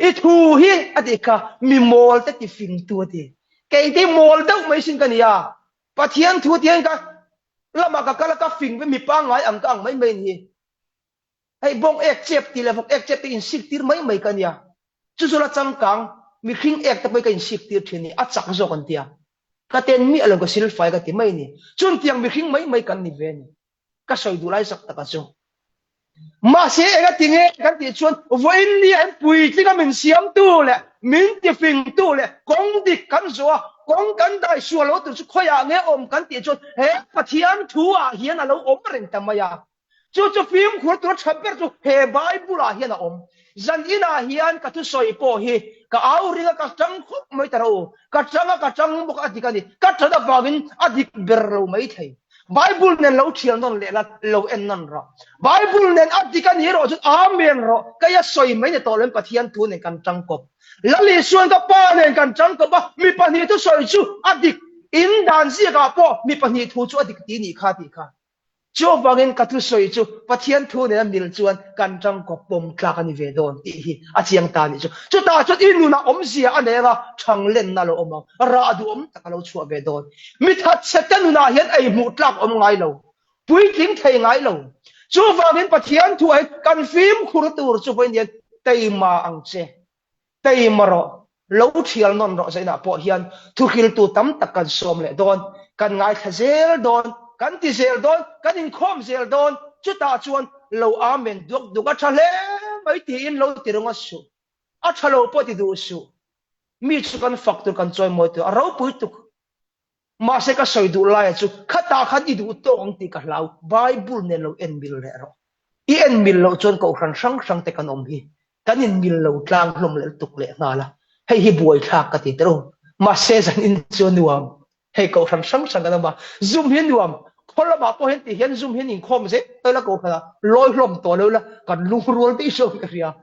A: I thu hi a tih kha mi mawl te ti fing tu a ti. Kei te mawl deuh mai sin ka ni a. Pathian thu ti hian ka lamah ka kal a ka fing ve mi pangngai ang ka ang mai mai ni hi. Hei bawng ek chep tih leh vawk ek chep te insik tir mai mai ka nia. Chu chu la changkang mihring ek te pawh hi ka insik tir thin ni a chak zawk an tia. Ka ten miah lo ka silfai ka ti mai ni. Chuntiang mihring mai mai kan ni ve ni. Ka sawi duh lai zak taka chu. Mahse enga ti nge kan tih chuan vawiin ni ah hian puitlinga min siamtu leh min tifingtu leh kawng dik kan zawh a, kawng kan dai sual lo tur chu khawiah nge awm kan tih chuan he Pathian thu ah hian a lo awm reng ta mai a. Chu chu fimkhur tura tha ber chu he Bible ah hian a awm. Zan inah hian ka thusawi pawh hi ka au ring a ka tang khawp mai ta ro. Ka tang a ka tang bawk a dik a ni. Ka tan avangin a dik ber lo mai thei. Bible nen lo thial nawn leh la lo en nawn rawh. Bible nen a dik a ni erawh chuan Amen rawh. Kei a sawi mai ni tawh loin Pathian thu nen kan tang kawp. Lal Isuan ka pa nen kan tang kawp a, mi pahnih thusawi chu a dik. In dan ziakah pawh mi pahnih thu chu a dik ti nih kha tih kha. Chuvangin ka thusawi chu Pathian thu nena mil chuan kan tangkaw pawm tlak a ni ve dawn tih hi a chiang ta a nih chu. Chutah chuan i nunah awmzia a nei anga thanglenna a lo awm ang, rah duhawm tak a lo chhuah ve dawn. Mi thatchhe te nunah hian ei hmuh tlak awm ngai lo, puitling thei ngai lo. Chuvangin Pathian thuah hian kan fimkhur tur chu vawiin hian teima ang che. Teima rawh, lo thial nawn rawh zainah pawh hian thuhriltu tam tak kan sawm leh dawn, kan ngaithla zel dawn, kan ti zel dawn, kan inkhawm zel dawn, chutah chuan lo amen duak duak a tha hle mai tiin lo ti reng a suh, a tha lo pawh ti duh suh, mi chu kan fak tur kan chawimawi tur a ropui tuk. Mahse ka sawi duh laia chu khatah khan i duh tawk ang tih ka hlau, Bible nen lo en mil leh rawh. I en mil loh chuan kohhran hrang hrang te kan awm hi kan in mil lo tlang hlawm leh lutuk leh nghal a, hei hi buaithlak ka ti tawh. Mahse zan in chu a nuam, hei kohhran hrang hrang kan awm a, zum hi a nuam, khaw lamah pawh hian ti hian zum hian inkhawm zel ila kohhranah lawi hlawm tawh lo ila kan lungrual daih zawk ka hria.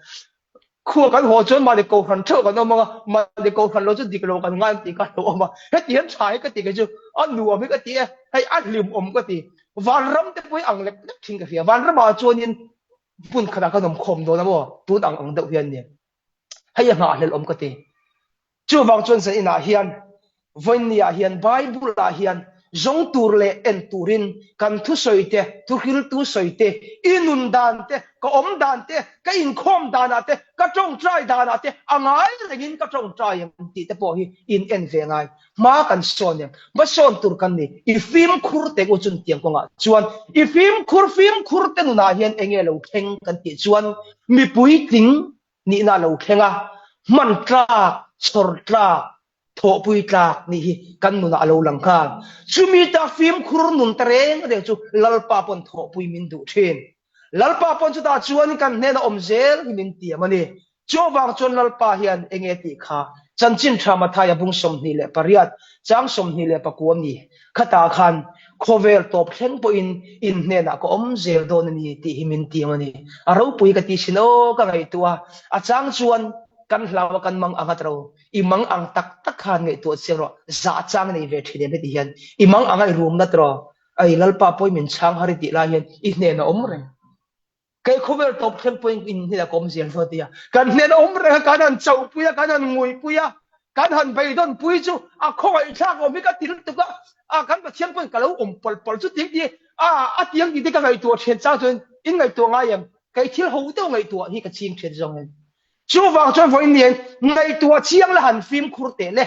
A: Khua kan haw chuan mahni kohhran theuh kan awm ang a, mahni kohhran lo chu dik lo kan ngai ang tih kha a lo awm a. Heti hian tha hi ka ti kei chu a nuam hi ka ti e, hei a hlimawm ka ti. Vanram te pawh hi ang lek lek thin ka hria. Vanramah chuanin hmun khatah kan awm khawm dawn a maw, tun ang ang deuh hian nia. Hei a nghahhlelh awm ka ti. Chuvang chuan zan inah hian vawiinniah hian Bible-ah hian zawng tur leh en turin kan thusawi te, thuhriltu sawi te, i nun dan te, ka awm dan te, ka inkhawm danah te, ka tawngtai danah te a ngai rengin ka tawngtai em tih te pawh hi in en ve ngai. Hma kan sawn em? Hma sawn tur kan ni. I fimkhur te u chun tiang kawngah chuan i fimkhur fimkhur te nunah hian enge lo thleng kan tih chuan mipui tling nihna a lo thleng a, hman tlak, chhawr tlak, thawhpui tlak nih hi kan nunah a lo lang nghal. Chumi ta fimkhur nun ta reng reng chu Lalpa pawn thawhpui min duh thin. Lalpa pawn chutah chuan kan hnena awm zel hi min tiam a ni. Chuvang chuan Lalpa hian enge tih kha Chanchin Tha Mathaia bung 28 chang 29 ni khatah khan khawvel tawp thleng pawhin in hnenah ka awm zel dawn a ni tih hi min tiang a ni. A ropui ka ti sin aw ka ngaihtuah a, a chang chuan kan hlau a kan mang ang a tro. I mang ang tak tak khan ngaihtuah chiang rawh, zah chang nei ve thin em heti hian i mang ang a i rum nat rawh, ai Lalpa pawhin min chhang har i tih lai hian i hnenah awm reng. Kei khawvel tawp thleng pawhin in hnenah ka awm zel dawn tia. Kan hnenah awm reng a, kan han chauhpui a, kan han nguihpui a, kan han beidawnpui chu a khawngaihthlak awm hi ka ti lutuk a, a kan Pathian pawhin ka lo awm pawlh pawlh chu tiang ti a, a tiang ti te ka ngaihtuah thian chang chuan in ngaihtuah ngai em? Kei thil ho deuh ngaihtuah hi ka ching thian zawng em? Chuvang chuan vawiin ni hian ngaihtuah chiang la han fimkhur teh le.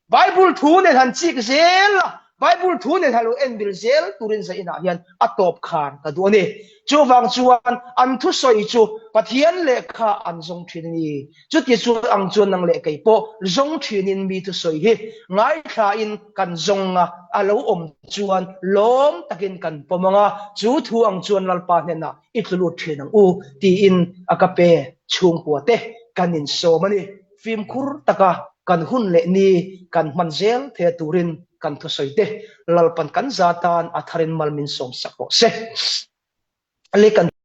A: Bible thu nen han chik zel a, Bible thu nen han lo en bil zel turin zah inah hian a tawp khan ka duh a ni. Chuvang chuan an thusawi chu Pathian lehkha an zawng thin a ni. Chuti chuan ang chuan nang leh kei pawh zawng thinin mi thusawi hi ngaithlain kan zawng a, a lo awm chuan lawm takin kan pawm ang a, chu thu ang chuan Lalpa hnenah i tlu lut thin ang u tiin a ka pe chhungkua te kan insawm a ni. Fimkhur taka kan hun leh ni kan hman zel thei turin kan thusawi te Lalpan kan za tan a tharin mal min sawm sak rawh se. Le kan.